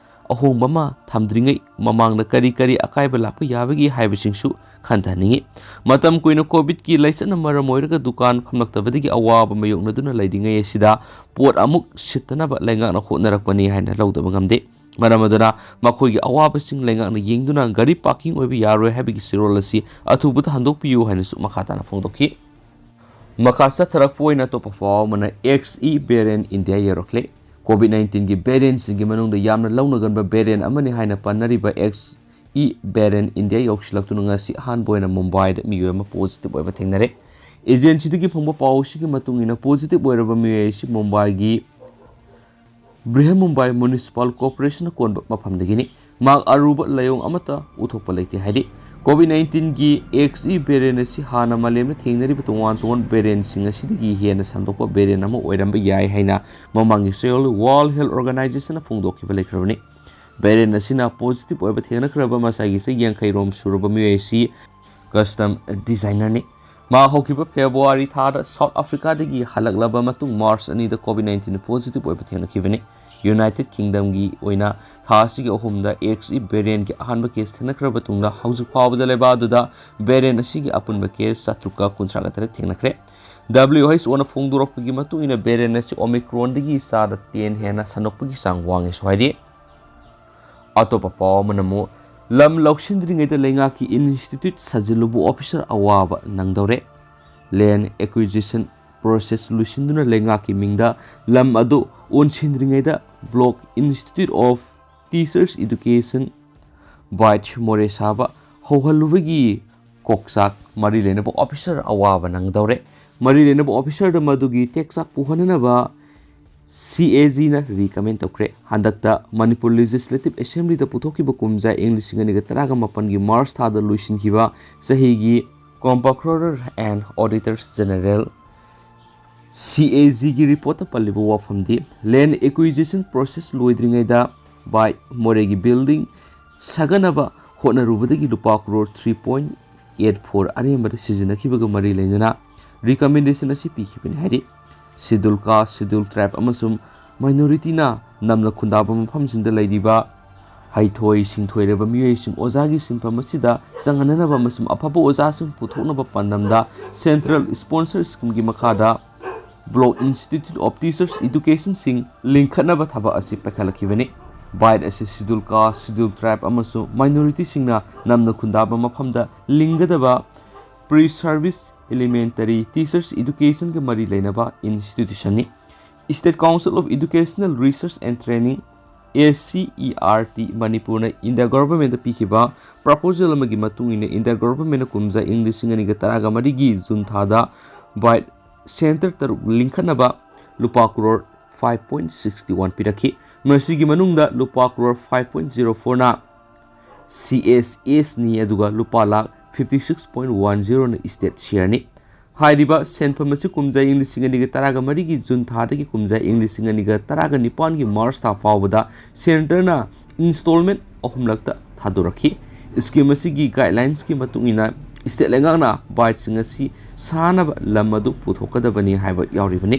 ꯑꯍꯣꯡꯕ ꯑꯃ ꯊꯝꯗ꯭ꯔꯤꯉꯩ ꯃꯃꯥꯡꯗ ꯀꯔꯤ ꯀꯔꯤ ꯑꯀꯥꯏꯕ ꯂꯥꯛꯄ ꯌꯥꯕꯒꯦ ꯍꯥꯏꯕꯁꯤꯡꯁꯨ ꯈꯟꯊꯍꯟꯅꯤꯡꯏ꯫ ꯃꯇꯝ ꯀꯨꯏꯅ ꯀꯣꯚꯤꯗꯀꯤ ꯂꯥꯏꯆꯠꯅ ꯃꯔꯝ ꯑꯣꯏꯔꯒ ꯗꯨꯀꯥꯟ ꯐꯝꯂꯛꯇꯕꯗꯒꯤ ꯑꯋꯥꯕ ꯃꯥꯌꯣꯛꯅꯗꯨꯅ ꯂꯩꯔꯤꯉꯩ ꯑꯁꯤꯗ ꯄꯣꯠ ꯑꯃꯨꯛ ꯁꯤꯠꯇꯅꯕ ꯂꯩꯉꯥꯛꯅ ꯍꯣꯠꯅꯔꯛꯄꯅꯤ ꯍꯥꯏꯅ ꯂꯧꯗꯕ ꯉꯝꯗꯦ꯫ ꯃꯔꯝ ꯑꯗꯨꯅ ꯃꯈꯣꯏꯒꯤ ꯑꯋꯥꯕꯁꯤꯡ ꯂꯩꯉꯥꯛꯅ ꯌꯦꯡꯗꯨꯅ ꯒꯥꯔꯤ ꯄꯥꯔꯀꯤꯡ ꯑꯣꯏꯕ ꯌꯥꯔꯣꯏ ꯍꯥꯏꯕꯒꯤ ꯆꯦꯔꯣꯜ ꯑꯁꯤ ꯑꯊꯨꯕꯗ ꯍꯟꯗꯣꯛꯄꯤꯌꯨ ꯍꯥꯏꯅꯁꯨ ꯃꯈꯥ ꯇꯥꯅ ꯐꯣꯡꯗꯣꯛꯈꯤ꯫ ꯃꯈꯥ ꯆꯠꯊꯔꯛꯄ ꯑꯣꯏꯅ ꯑꯇꯣꯞꯄ ꯄꯥꯎ ꯑꯃꯅ, XE variant ꯏꯟꯗꯤꯌꯥ ꯌꯧꯔꯛꯂꯦ꯫ ꯀꯣꯚꯤꯗ ꯅꯥꯏꯟꯇꯤꯟꯒꯤ ꯚꯦꯔꯤꯌꯦꯟꯠꯁꯤꯡꯒꯤ ꯃꯅꯨꯡꯗ ꯌꯥꯝꯅ ꯂꯧꯅꯒꯟꯕ ꯚꯦꯔꯤꯌꯦꯟꯠ ꯑꯃꯅꯤ ꯍꯥꯏꯅ ꯄꯟꯅꯔꯤꯕ XE variant ꯏꯟꯗꯤꯌꯥ ꯌꯧꯁꯤꯜꯂꯛꯇꯨꯅ ꯉꯁꯤ ꯑꯍꯥꯟꯕ ꯑꯣꯏꯅ ꯃꯨꯝꯕꯥꯏꯗ ꯃꯤꯑꯣꯏ ꯑꯃ ꯄꯣꯖꯤꯇꯤꯚ ꯑꯣꯏꯕ ꯊꯦꯡꯅꯔꯦ꯫ ꯑꯦꯖꯦꯟꯁꯤꯗꯒꯤ ꯐꯪꯕ ꯄꯥꯎ ꯑꯁꯤꯒꯤ ꯃꯇꯨꯡ ꯏꯟꯅ ꯄꯣꯖꯤꯇꯤꯚ ꯑꯣꯏꯔꯕ ꯃꯤꯑꯣꯏ ꯑꯁꯤ ꯃꯨꯝꯕꯥꯏꯒꯤ ꯕ꯭ꯔꯤꯍꯟ ꯃꯨꯝꯕꯥꯏ ꯃ꯭ꯌꯨꯅꯤꯁꯤꯄꯥꯜ ꯀꯣꯔꯄꯣꯔꯦꯁꯟꯅ ꯀꯣꯟꯕ ꯃꯐꯝꯗꯒꯤꯅꯤ꯫ ꯃꯍꯥꯛ ꯑꯔꯨꯕ ꯂꯥꯏꯑꯣꯡ ꯑꯃꯠꯇ ꯎꯠꯊꯣꯛꯄ ꯂꯩꯇꯦ ꯍꯥꯏꯔꯤ꯫ ꯀꯣꯚꯤꯗ ꯅꯥꯏꯟꯇꯤꯟꯒꯤ XE ꯚꯦꯔꯤꯌꯦꯟꯠ ꯑꯁꯤ ꯍꯥꯟꯅ ꯃꯥꯂꯦꯝꯗ ꯊꯦꯡꯅꯔꯤꯕ ꯇꯣꯉꯥꯟ ꯇꯣꯉꯥꯟꯕ ꯚꯦꯔꯤꯌꯦꯟꯠꯁꯤꯡ ꯑꯁꯤꯗꯒꯤ ꯍꯦꯟꯅ ꯁꯟꯗꯣꯛꯄ ꯚꯦꯔꯤꯌꯦꯟꯠ ꯑꯃ ꯑꯣꯏꯔꯝꯕ ꯌꯥꯏ ꯍꯥꯏꯅ ꯃꯃꯥꯡꯒꯤ ꯆꯌꯣꯜ ꯋꯥꯔꯜꯗ ꯍꯦꯜꯊ ꯑꯣꯔꯒꯅꯥꯏꯖꯦꯁꯟꯅ ꯐꯣꯡꯗꯣꯛꯈꯤꯕ ꯂꯩꯈ꯭ꯔꯕꯅꯤ꯫ ꯚꯦꯔꯤꯌꯦꯟꯠ ꯑꯁꯤꯅ ꯄꯣꯖꯤꯇꯤꯚ ꯑꯣꯏꯕ ꯊꯦꯡꯅꯈ꯭ꯔꯕ ꯃꯁꯥꯒꯤ ꯆꯍꯤ ꯌꯥꯡꯈꯩ ꯔꯣꯝ ꯁꯨꯔꯕ ꯃꯤꯑꯣꯏ ꯑꯁꯤ ꯀꯁꯇꯝ ꯗꯤꯖꯥꯏꯅꯔꯅꯤ꯫ ꯃꯥ ꯍꯧꯈꯤꯕ ꯐꯦꯕ꯭ꯔꯨꯋꯥꯔꯤ ꯊꯥꯗ ꯁꯥꯎꯠ ꯑꯐ꯭ꯔꯤꯀꯥꯗꯒꯤ ꯍꯜꯂꯛꯂꯕ ꯃꯇꯨꯡ ꯃꯥꯔꯆ ꯑꯅꯤꯗ ꯀꯣꯚꯤꯗ ꯅꯥꯏꯟꯇꯤꯟ ꯄꯣꯖꯤꯇꯤꯚ ꯑꯣꯏꯕ ꯊꯦꯡꯅꯈꯤꯕꯅꯤ꯫ ꯌꯨꯅꯥꯏꯇꯦꯗ ꯀꯤꯡꯗꯝꯒꯤ ꯑꯣꯏꯅ ꯊꯥ ꯑꯁꯤꯒꯤ ꯑꯍꯨꯝꯗ XE ꯚꯦꯔꯤꯌꯦꯟꯠꯀꯤ ꯑꯍꯥꯟꯕ ꯀꯦꯁ ꯊꯦꯡꯅꯈ꯭ꯔꯕ ꯃꯇꯨꯡꯗ ꯍꯧꯖꯤꯛ ꯐꯥꯎꯕꯗ ꯂꯩꯕꯥꯛ ꯑꯗꯨꯗ ꯚꯦꯔꯤꯌꯦꯟꯠ ꯑꯁꯤꯒꯤ ꯑꯄꯨꯟꯕ ꯀꯦꯁ ꯆꯥꯇ꯭ꯔꯨꯛꯀ ꯀꯨꯟꯊ꯭ꯔꯥꯒ ꯇꯔꯦꯠ ꯊꯦꯡꯅꯈ꯭ꯔꯦ꯫ WHO ꯅ ꯐꯣꯡꯗꯣꯔꯛꯄꯒꯤ ꯃꯇꯨꯡ ꯏꯟꯅ ꯚꯦꯔꯤꯌꯦꯟꯠ ꯑꯁꯤ ꯑꯣꯃꯤꯀ꯭ꯔꯣꯟꯗꯒꯤ ꯆꯥꯗ ꯇꯦꯟ ꯍꯦꯟꯅ ꯁꯟꯗꯣꯛꯄꯒꯤ ꯆꯥꯡ ꯋꯥꯡꯉꯦꯁꯨ ꯍꯥꯏꯔꯤ꯫ ꯑꯇꯣꯞꯄ ꯄꯥꯎ ꯑꯃꯅ ꯑꯃꯨꯛ, ꯂꯝ ꯂꯧꯁꯤꯟꯗ꯭ꯔꯤꯉꯩꯗ ꯂꯩꯉꯥꯛꯀꯤ ꯏꯟꯁꯇꯤꯇ꯭ꯌꯨꯠ ꯁꯥꯖꯤꯜꯂꯨꯕ ꯑꯣꯐꯤꯁꯔ ꯑꯋꯥꯕ ꯅꯪꯗꯧꯔꯦ꯫ ꯂꯦꯟ ꯑꯦꯀ꯭ꯋꯤꯖꯤꯁꯟ ꯄ꯭ꯔꯣꯁꯦꯁ ꯂꯣꯏꯁꯤꯟꯗꯨꯅ ꯂꯩꯉꯥꯛꯀꯤ ꯃꯤꯡꯗ ꯂꯝ ꯑꯗꯨ ꯑꯣꯟꯁꯤꯟꯗ꯭ꯔꯤꯉꯩꯗ block institute of teachers education ꯕꯥꯏꯠ ꯃꯣꯔꯦ ꯁꯥꯕ ꯍꯧꯍꯜꯂꯨꯕꯒꯤ ꯀꯣꯛꯆꯥꯛ ꯃꯔꯤ ꯂꯩꯅꯕ ꯑꯣꯐꯤꯁꯔ ꯑꯋꯥꯕ ꯅꯪꯗꯧꯔꯦ꯫ ꯃꯔꯤ ꯂꯩꯅꯕ ꯑꯣꯐꯤꯁꯔꯗ ꯃꯗꯨꯒꯤ ꯇꯦꯛꯆꯥꯛ ꯄꯨꯍꯟꯅꯅꯕ CAG ꯅ ꯔꯤꯀꯃꯦꯟ ꯇꯧꯈ꯭ꯔꯦ꯫ ꯍꯟꯗꯛꯇ ꯃꯅꯤꯄꯨꯔ ꯂꯦꯖꯤꯁꯂꯦꯇꯤꯚ ꯑꯦꯁꯦꯝꯕ꯭ꯂꯤꯗ ꯄꯨꯊꯣꯛꯈꯤꯕ ꯀꯨꯝꯖꯥ ꯏꯪ ꯂꯤꯁꯤꯡ ꯑꯅꯤꯒ ꯇꯔꯥꯒ ꯃꯥꯄꯟꯒꯤ ꯃꯥꯔꯆ ꯊꯥꯗ ꯂꯣꯏꯁꯤꯟꯈꯤꯕ ꯆꯍꯤꯒꯤ Comptroller and Auditors General, CAG ꯒꯤ ꯔꯤꯄꯣꯔꯠꯇ ꯄꯜꯂꯤꯕ ꯋꯥꯐꯝꯗꯤ, ꯂꯦꯟ ꯑꯦꯀ꯭ꯋꯤꯖꯤꯁꯟ ꯄ꯭ꯔꯣꯁꯦꯁ ꯂꯣꯏꯗ꯭ꯔꯤꯉꯩꯗ ꯕꯥꯏ ꯃꯣꯔꯦꯒꯤ ꯕꯤꯜꯗꯤꯡ ꯁꯥꯒꯠꯅꯕ ꯍꯣꯠꯅꯔꯨꯕꯗꯒꯤ ꯂꯨꯄꯥ crore three point eight four ꯑꯔꯦꯝꯕꯗ ꯁꯤꯖꯤꯟꯅꯈꯤꯕꯒ ꯃꯔꯤ ꯂꯩꯅꯅ ꯔꯤꯀꯃꯦꯟꯗꯦꯁꯟ ꯑꯁꯤ ꯄꯤꯈꯤꯕꯅꯤ ꯍꯥꯏꯔꯤ꯫ ꯁꯤꯗꯨꯜ ꯀꯥꯁ, ꯁꯤꯗꯨꯜ ꯇ꯭ꯔꯥꯏꯕ ꯑꯃꯁꯨꯡ ꯃꯥꯏꯅꯣꯔꯤꯇꯤꯅ ꯅꯝꯅ ꯈꯨꯟꯗꯥꯕ ꯃꯐꯝꯁꯤꯡꯗ ꯂꯩꯔꯤꯕ ꯍꯩꯊꯣꯏ ꯁꯤꯡꯊꯣꯏꯔꯕ ꯃꯤꯑꯣꯏꯁꯤꯡ ꯑꯣꯖꯥꯒꯤ ꯁꯤꯟꯐꯝ ꯑꯁꯤꯗ ꯆꯪꯍꯟꯅꯅꯕ ꯑꯃꯁꯨꯡ ꯑꯐꯕ ꯑꯣꯖꯥꯁꯤꯡ ꯄꯨꯊꯣꯛꯅꯕ ꯄꯥꯟꯗꯝꯗ Central Sponsor Scheme ꯒꯤ ꯃꯈꯥꯗ Block Institute of Teachers Education ꯁꯤꯡ ꯂꯤꯡꯈꯠꯅꯕ ꯊꯕꯛ ꯑꯁꯤ ꯄꯥꯏꯈꯠꯂꯛꯈꯤꯕꯅꯤ꯫ BITE ꯑꯁꯤ Schedule Caste, Schedule Tribe ꯑꯃꯁꯨꯡ minority ꯁꯤꯡꯅ ꯅꯝꯅ ꯈꯨꯟꯗꯥꯕ ꯃꯐꯝꯗ ꯂꯤꯡꯒꯗꯕ Pre-Service Elementary Teachers Education ꯒ ꯃꯔꯤ ꯂꯩꯅꯕ institution ꯅꯤ꯫ State Council of Educational Research and Training, S C E R T, ꯃꯅꯤꯄꯨꯔꯅ India Government ꯇ ꯄꯤꯈꯤꯕ proposal ꯑꯃꯒꯤ ꯃꯇꯨꯡ ꯏꯟꯅ India Government ꯅ ꯀꯨꯝꯖꯥ ꯏꯪ ꯂꯤꯁꯤꯡ ꯑꯅꯤꯒ ꯇꯔꯥꯒ ꯃꯔꯤꯒꯤ June ꯊꯥꯗ BITE center ꯇꯔꯨꯛ ꯂꯤꯡꯈꯠꯅꯕ ꯂꯨꯄꯥ crore five point sixty one ꯄꯤꯔꯛꯈꯤ꯫ ꯃꯁꯤꯒꯤ ꯃꯅꯨꯡꯗ ꯂꯨꯄꯥ crore five point zero four ꯅ C S S ꯅꯤ, ꯑꯗꯨꯒ ꯂꯨꯄꯥ lakh fifty six point one zero ꯅ state share ꯅꯤ꯫ ꯍꯥꯏꯔꯤꯕ ꯁꯦꯟꯐꯝ ꯑꯁꯤ ꯀꯨꯝꯖꯥ ꯏꯪ ꯂꯤꯁꯤꯡ ꯑꯅꯤꯒ ꯇꯔꯥꯒ ꯃꯔꯤꯒꯤ June ꯊꯥꯗꯒꯤ ꯀꯨꯝꯖꯥ ꯏꯪ ꯂꯤꯁꯤꯡ ꯑꯅꯤꯒ ꯇꯔꯥꯒ ꯅꯤꯄꯥꯟꯒꯤ March ꯊꯥ ꯐꯥꯎꯕꯗ center ꯅ installment ꯑꯍꯨꯝꯂꯛꯇ ꯊꯥꯗꯣꯔꯛꯈꯤ꯫ Scheme ꯑꯁꯤꯒꯤ guidelines ꯀꯤ ꯃꯇꯨꯡ ꯏꯟꯅ state ꯂꯩꯉꯥꯛꯅ BITE ꯁꯤꯡ ꯑꯁꯤ ꯁꯥꯅꯕ ꯂꯝ ꯑꯗꯨ ꯄꯨꯊꯣꯛꯀꯗꯕꯅꯤ ꯍꯥꯏꯕ ꯌꯥꯎꯔꯤꯕꯅꯤ꯫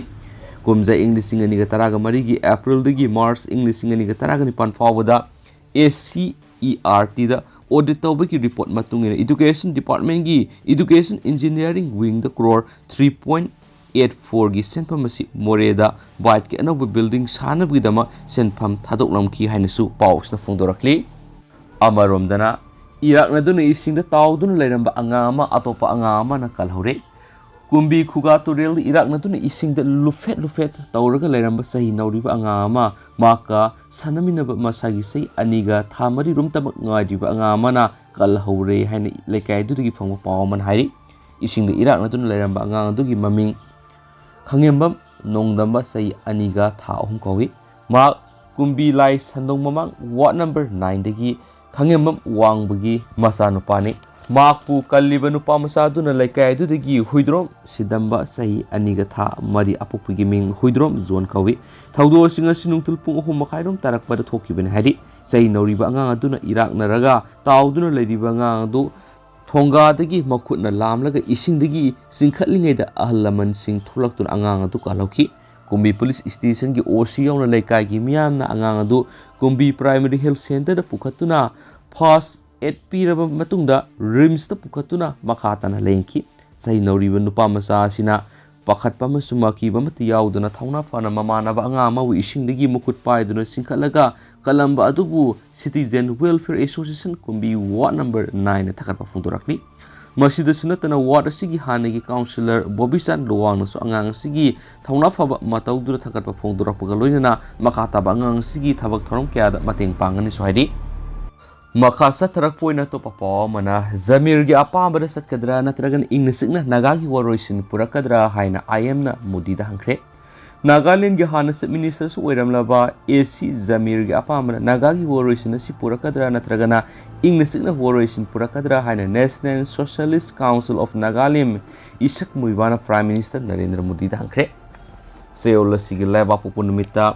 ꯀꯨꯝꯖꯥ ꯏꯪ ꯂꯤꯁꯤꯡ ꯑꯅꯤꯒ ꯇꯔꯥꯒ ꯃꯔꯤꯒꯤ April ꯗꯒꯤ March ꯏꯪ ꯂꯤꯁꯤꯡ ꯑꯅꯤꯒ ꯇꯔꯥꯒ ꯅꯤꯄꯥꯟ ꯐꯥꯎꯕꯗ S C E R T ꯗ audit ꯇꯧꯕꯒꯤ report ꯃꯇꯨꯡ ꯏꯟꯅ Education Department ꯒꯤ Education Engineering Wing ꯗ crore three point eight four ꯒꯤ ꯁꯦꯟꯐꯝ ꯑꯁꯤ ꯃꯣꯔꯦꯗ BITE ꯀꯤ ꯑꯅꯧꯕ building ꯁꯥꯅꯕꯒꯤꯗꯃꯛ ꯁꯦꯟꯐꯝ ꯊꯥꯗꯣꯛꯂꯝꯈꯤ ꯍꯥꯏꯅꯁꯨ ꯄꯥꯎ ꯑꯁꯤꯅ ꯐꯣꯡꯗꯣꯔꯛꯂꯤ꯫ ꯑꯃꯔꯣꯝꯗꯅ, ꯏꯔꯥꯛꯅꯗꯨꯅ ꯏꯁꯤꯡꯗ ꯇꯥꯎꯗꯨꯅ ꯂꯩꯔꯝꯕ ꯑꯉꯥꯡ ꯑꯃ ꯑꯇꯣꯞꯄ ꯑꯉꯥꯡ ꯑꯃꯅ ꯀꯜꯍꯧꯔꯦ꯫ ꯀꯨꯝꯕꯤ ꯈꯨꯒꯥ ꯇꯨꯔꯦꯜꯗ ꯏꯔꯥꯛꯅꯗꯨꯅ ꯏꯁꯤꯡꯗ ꯂꯨꯐꯦꯠ ꯂꯨꯐꯦꯠ ꯇꯧꯔꯒ ꯂꯩꯔꯝꯕ ꯆꯍꯤ ꯅꯧꯔꯤꯕ ꯑꯉꯥꯡ ꯑꯃ, ꯃꯍꯥꯛꯀ ꯁꯥꯟꯅꯃꯤꯟꯅꯕ ꯃꯁꯥꯒꯤ ꯆꯍꯤ ꯑꯅꯤꯒ ꯊꯥ ꯃꯔꯤꯔꯣꯝꯇꯃꯛ ꯉꯥꯏꯔꯤꯕ ꯑꯉꯥꯡ ꯑꯃꯅ ꯀꯜꯍꯧꯔꯦ ꯍꯥꯏꯅ ꯂꯩꯀꯥꯏ ꯑꯗꯨꯗꯒꯤ ꯐꯪꯕ ꯄꯥꯎ ꯑꯃꯅ ꯍꯥꯏꯔꯤ꯫ ꯏꯁꯤꯡꯗ ꯏꯔꯥꯛꯅꯗꯨꯅ ꯂꯩꯔꯝꯕ ꯑꯉꯥꯡ ꯑꯗꯨꯒꯤ ꯃꯃꯤꯡ ꯈꯪꯉꯦꯝꯕꯝ ꯅꯣꯡꯗꯝꯕ, ꯆꯍꯤ ꯑꯅꯤꯒ ꯊꯥ ꯑꯍꯨꯝ ꯀꯧꯏ꯫ ꯃꯍꯥꯛ ꯀꯨꯝꯕꯤ ꯂꯥꯏ ꯁꯟꯗꯣꯡ ꯃꯃꯥꯡ ward number nine ꯗꯒꯤ ꯈꯪꯉꯦꯝꯕꯝ ꯋꯥꯡꯕꯒꯤ ꯃꯆꯥꯅꯨꯄꯥꯅꯤ꯫ ꯃꯍꯥꯛꯄꯨ ꯀꯜꯂꯤꯕ ꯅꯨꯄꯥ ꯃꯆꯥꯗꯨꯅ ꯂꯩꯀꯥꯏ ꯑꯗꯨꯗꯒꯤ ꯍꯨꯏꯗ꯭ꯔꯣꯝ ꯁꯤꯗꯝꯕ, ꯆꯍꯤ ꯑꯅꯤꯒ ꯊꯥ ꯃꯔꯤ, ꯑꯄꯣꯛꯄꯒꯤ ꯃꯤꯡ ꯍꯨꯏꯗ꯭ꯔꯣꯝ ꯖꯣꯟ ꯀꯧꯏ꯫ ꯊꯧꯗꯣꯛꯁꯤꯡ ꯑꯁꯤ ꯅꯨꯡꯊꯤꯜ ꯄꯨꯡ ꯑꯍꯨꯝ ꯃꯈꯥꯏꯔꯣꯝ ꯇꯥꯔꯛꯄꯗ ꯊꯣꯛꯈꯤꯕꯅꯤ ꯍꯥꯏꯔꯤ꯫ ꯆꯍꯤ ꯅꯧꯔꯤꯕ ꯑꯉꯥꯡ ꯑꯗꯨꯅ ꯏꯔꯥꯛꯅꯔꯒ ꯇꯥꯎꯗꯨꯅ ꯂꯩꯔꯤꯕ ꯑꯉꯥꯡ ꯑꯗꯨ ꯊꯣꯡꯒꯥꯗꯒꯤ ꯃꯈꯨꯠꯅ ꯂꯥꯝꯂꯒ ꯏꯁꯤꯡꯗꯒꯤ ꯆꯤꯡꯈꯠꯂꯤꯉꯩꯗ ꯑꯍꯜ ꯂꯃꯟꯁꯤꯡ ꯊꯣꯛꯂꯛꯇꯨꯅ ꯑꯉꯥꯡ ꯑꯗꯨ ꯀꯜꯍꯧꯈꯤ꯫ ꯀꯨꯝꯕꯤ ꯄꯨꯂꯤꯁ ꯁ꯭ꯇꯦꯁꯟꯒꯤ ꯑꯣ ꯁꯤ ꯌꯥꯎꯅ ꯂꯩꯀꯥꯏꯒꯤ ꯃꯤꯌꯥꯝꯅ ꯑꯉꯥꯡ ꯑꯗꯨ ꯀꯨꯝꯕꯤ ꯄ꯭ꯔꯥꯏꯃꯔꯤ ꯍꯦꯜꯊ ꯁꯦꯟꯇꯔꯗ ꯄꯨꯈꯠꯇꯨꯅ ꯐꯥꯔꯁ ꯑꯦꯗ ꯄꯤꯔꯕ ꯃꯇꯨꯡꯗ ꯔꯤꯝꯁꯇ ꯄꯨꯈꯠꯇꯨꯅ ꯃꯈꯥ ꯇꯥꯅ ꯂꯥꯌꯦꯡꯈꯤ꯫ ꯆꯍꯤ ꯅꯧꯔꯤꯕ ꯅꯨꯄꯥ ꯃꯆꯥ ꯑꯁꯤꯅ ꯄꯥꯈꯠꯄ ꯑꯃꯁꯨꯡ ꯑꯀꯤꯕ ꯑꯃꯠꯇ ꯌꯥꯎꯗꯅ ꯊꯧꯅꯥ ꯐꯅ ꯃꯃꯥꯟꯅꯕ ꯑꯉꯥꯡ ꯑꯃꯕꯨ ꯏꯁꯤꯡꯗꯒꯤ ꯃꯈꯨꯠ ꯄꯥꯏꯗꯨꯅ ꯆꯤꯡꯈꯠꯂꯒ ꯀꯜꯂꯝꯕ ꯑꯗꯨꯕꯨ Citizen Welfare Association ꯀꯨꯝꯕꯤ ꯋꯥꯔꯗ ꯅꯝꯕꯔ ꯅꯥꯏꯟꯅ ꯊꯥꯒꯠꯄ ꯐꯣꯡꯗꯣꯔꯛꯂꯤ꯫ ꯃꯁꯤꯗꯁꯨ ꯅꯠꯇꯅ ꯋꯥꯔꯗ ꯑꯁꯤꯒꯤ ꯍꯥꯟꯅꯒꯤ ꯀꯥꯎꯟꯁꯤꯂꯔ ꯕꯣꯕꯤꯆꯥꯟ ꯂꯨꯋꯥꯡꯅꯁꯨ ꯑꯉꯥꯡ ꯑꯁꯤꯒꯤ ꯊꯧꯅꯥ ꯐꯕ ꯃꯇꯧꯗꯨꯗ ꯊꯥꯒꯠꯄ ꯐꯣꯡꯗꯣꯔꯛꯄꯒ ꯂꯣꯏꯅꯅ ꯃꯈꯥ ꯇꯥꯕ ꯑꯉꯥꯡ ꯑꯁꯤꯒꯤ ꯊꯕꯛ ꯊꯧꯔꯝ ꯀꯌꯥꯗ ꯃꯇꯦꯡ ꯄꯥꯡꯒꯅꯤꯁꯨ ꯍꯥꯏꯔꯤ꯫ ꯃꯈꯥ ꯆꯠꯊꯔꯛꯄ ꯑꯣꯏꯅ ꯑꯇꯣꯞꯄ ꯄꯥꯎ ꯑꯃꯅ, ꯖꯃꯤꯔꯒꯤ ꯑꯄꯥꯝꯕꯗ ꯆꯠꯀꯗ꯭ꯔꯥ ꯅꯠꯇ꯭ꯔꯒꯅ ꯏꯪꯅ ꯆꯤꯛꯅ ꯅꯥꯒꯥꯒꯤ ꯋꯥꯔꯣꯏꯁꯤꯟ ꯄꯨꯔꯛꯀꯗ꯭ꯔꯥ ꯍꯥꯏꯅ ꯑꯥꯏ ꯑꯦꯝꯅ ꯃꯣꯗꯤꯗ ꯍꯪꯈ꯭ꯔꯦ꯫ ꯅꯥꯒꯥꯂꯦꯟꯒꯤ ꯍꯥꯟꯅ ꯆꯤꯐ ꯃꯤꯅꯤꯁꯇꯔꯁꯨ ꯑꯣꯏꯔꯝꯂꯕ ꯑꯦ ꯁꯤ ꯖꯃꯤꯔꯒꯤ ꯑꯄꯥꯝꯕꯅ ꯅꯥꯒꯥꯒꯤ ꯋꯥꯔꯣꯏꯁꯤꯟ ꯑꯁꯤ ꯄꯨꯔꯛꯀꯗ꯭ꯔꯥ ꯅꯠꯇ꯭ꯔꯒꯅ ꯏꯪꯅ ꯆꯤꯛꯅ ꯋꯥꯔꯣꯏꯁꯤꯟ ꯄꯨꯔꯛꯀꯗ꯭ꯔꯥ ꯍꯥꯏꯅ National Socialist Council of Nagalim Isak ꯃꯨꯏꯕꯥꯅ ꯄ꯭ꯔꯥꯏꯝ ꯃꯤꯅꯤꯁꯇꯔ ꯅꯔꯦꯟꯗ꯭ꯔ ꯃꯣꯗꯤꯗ ꯍꯪꯈ꯭ꯔꯦ꯫ ꯆꯌꯣꯜ ꯑꯁꯤꯒꯤ ꯂꯩꯕꯥꯛꯄꯣꯛꯄ ꯅꯨꯃꯤꯠꯇ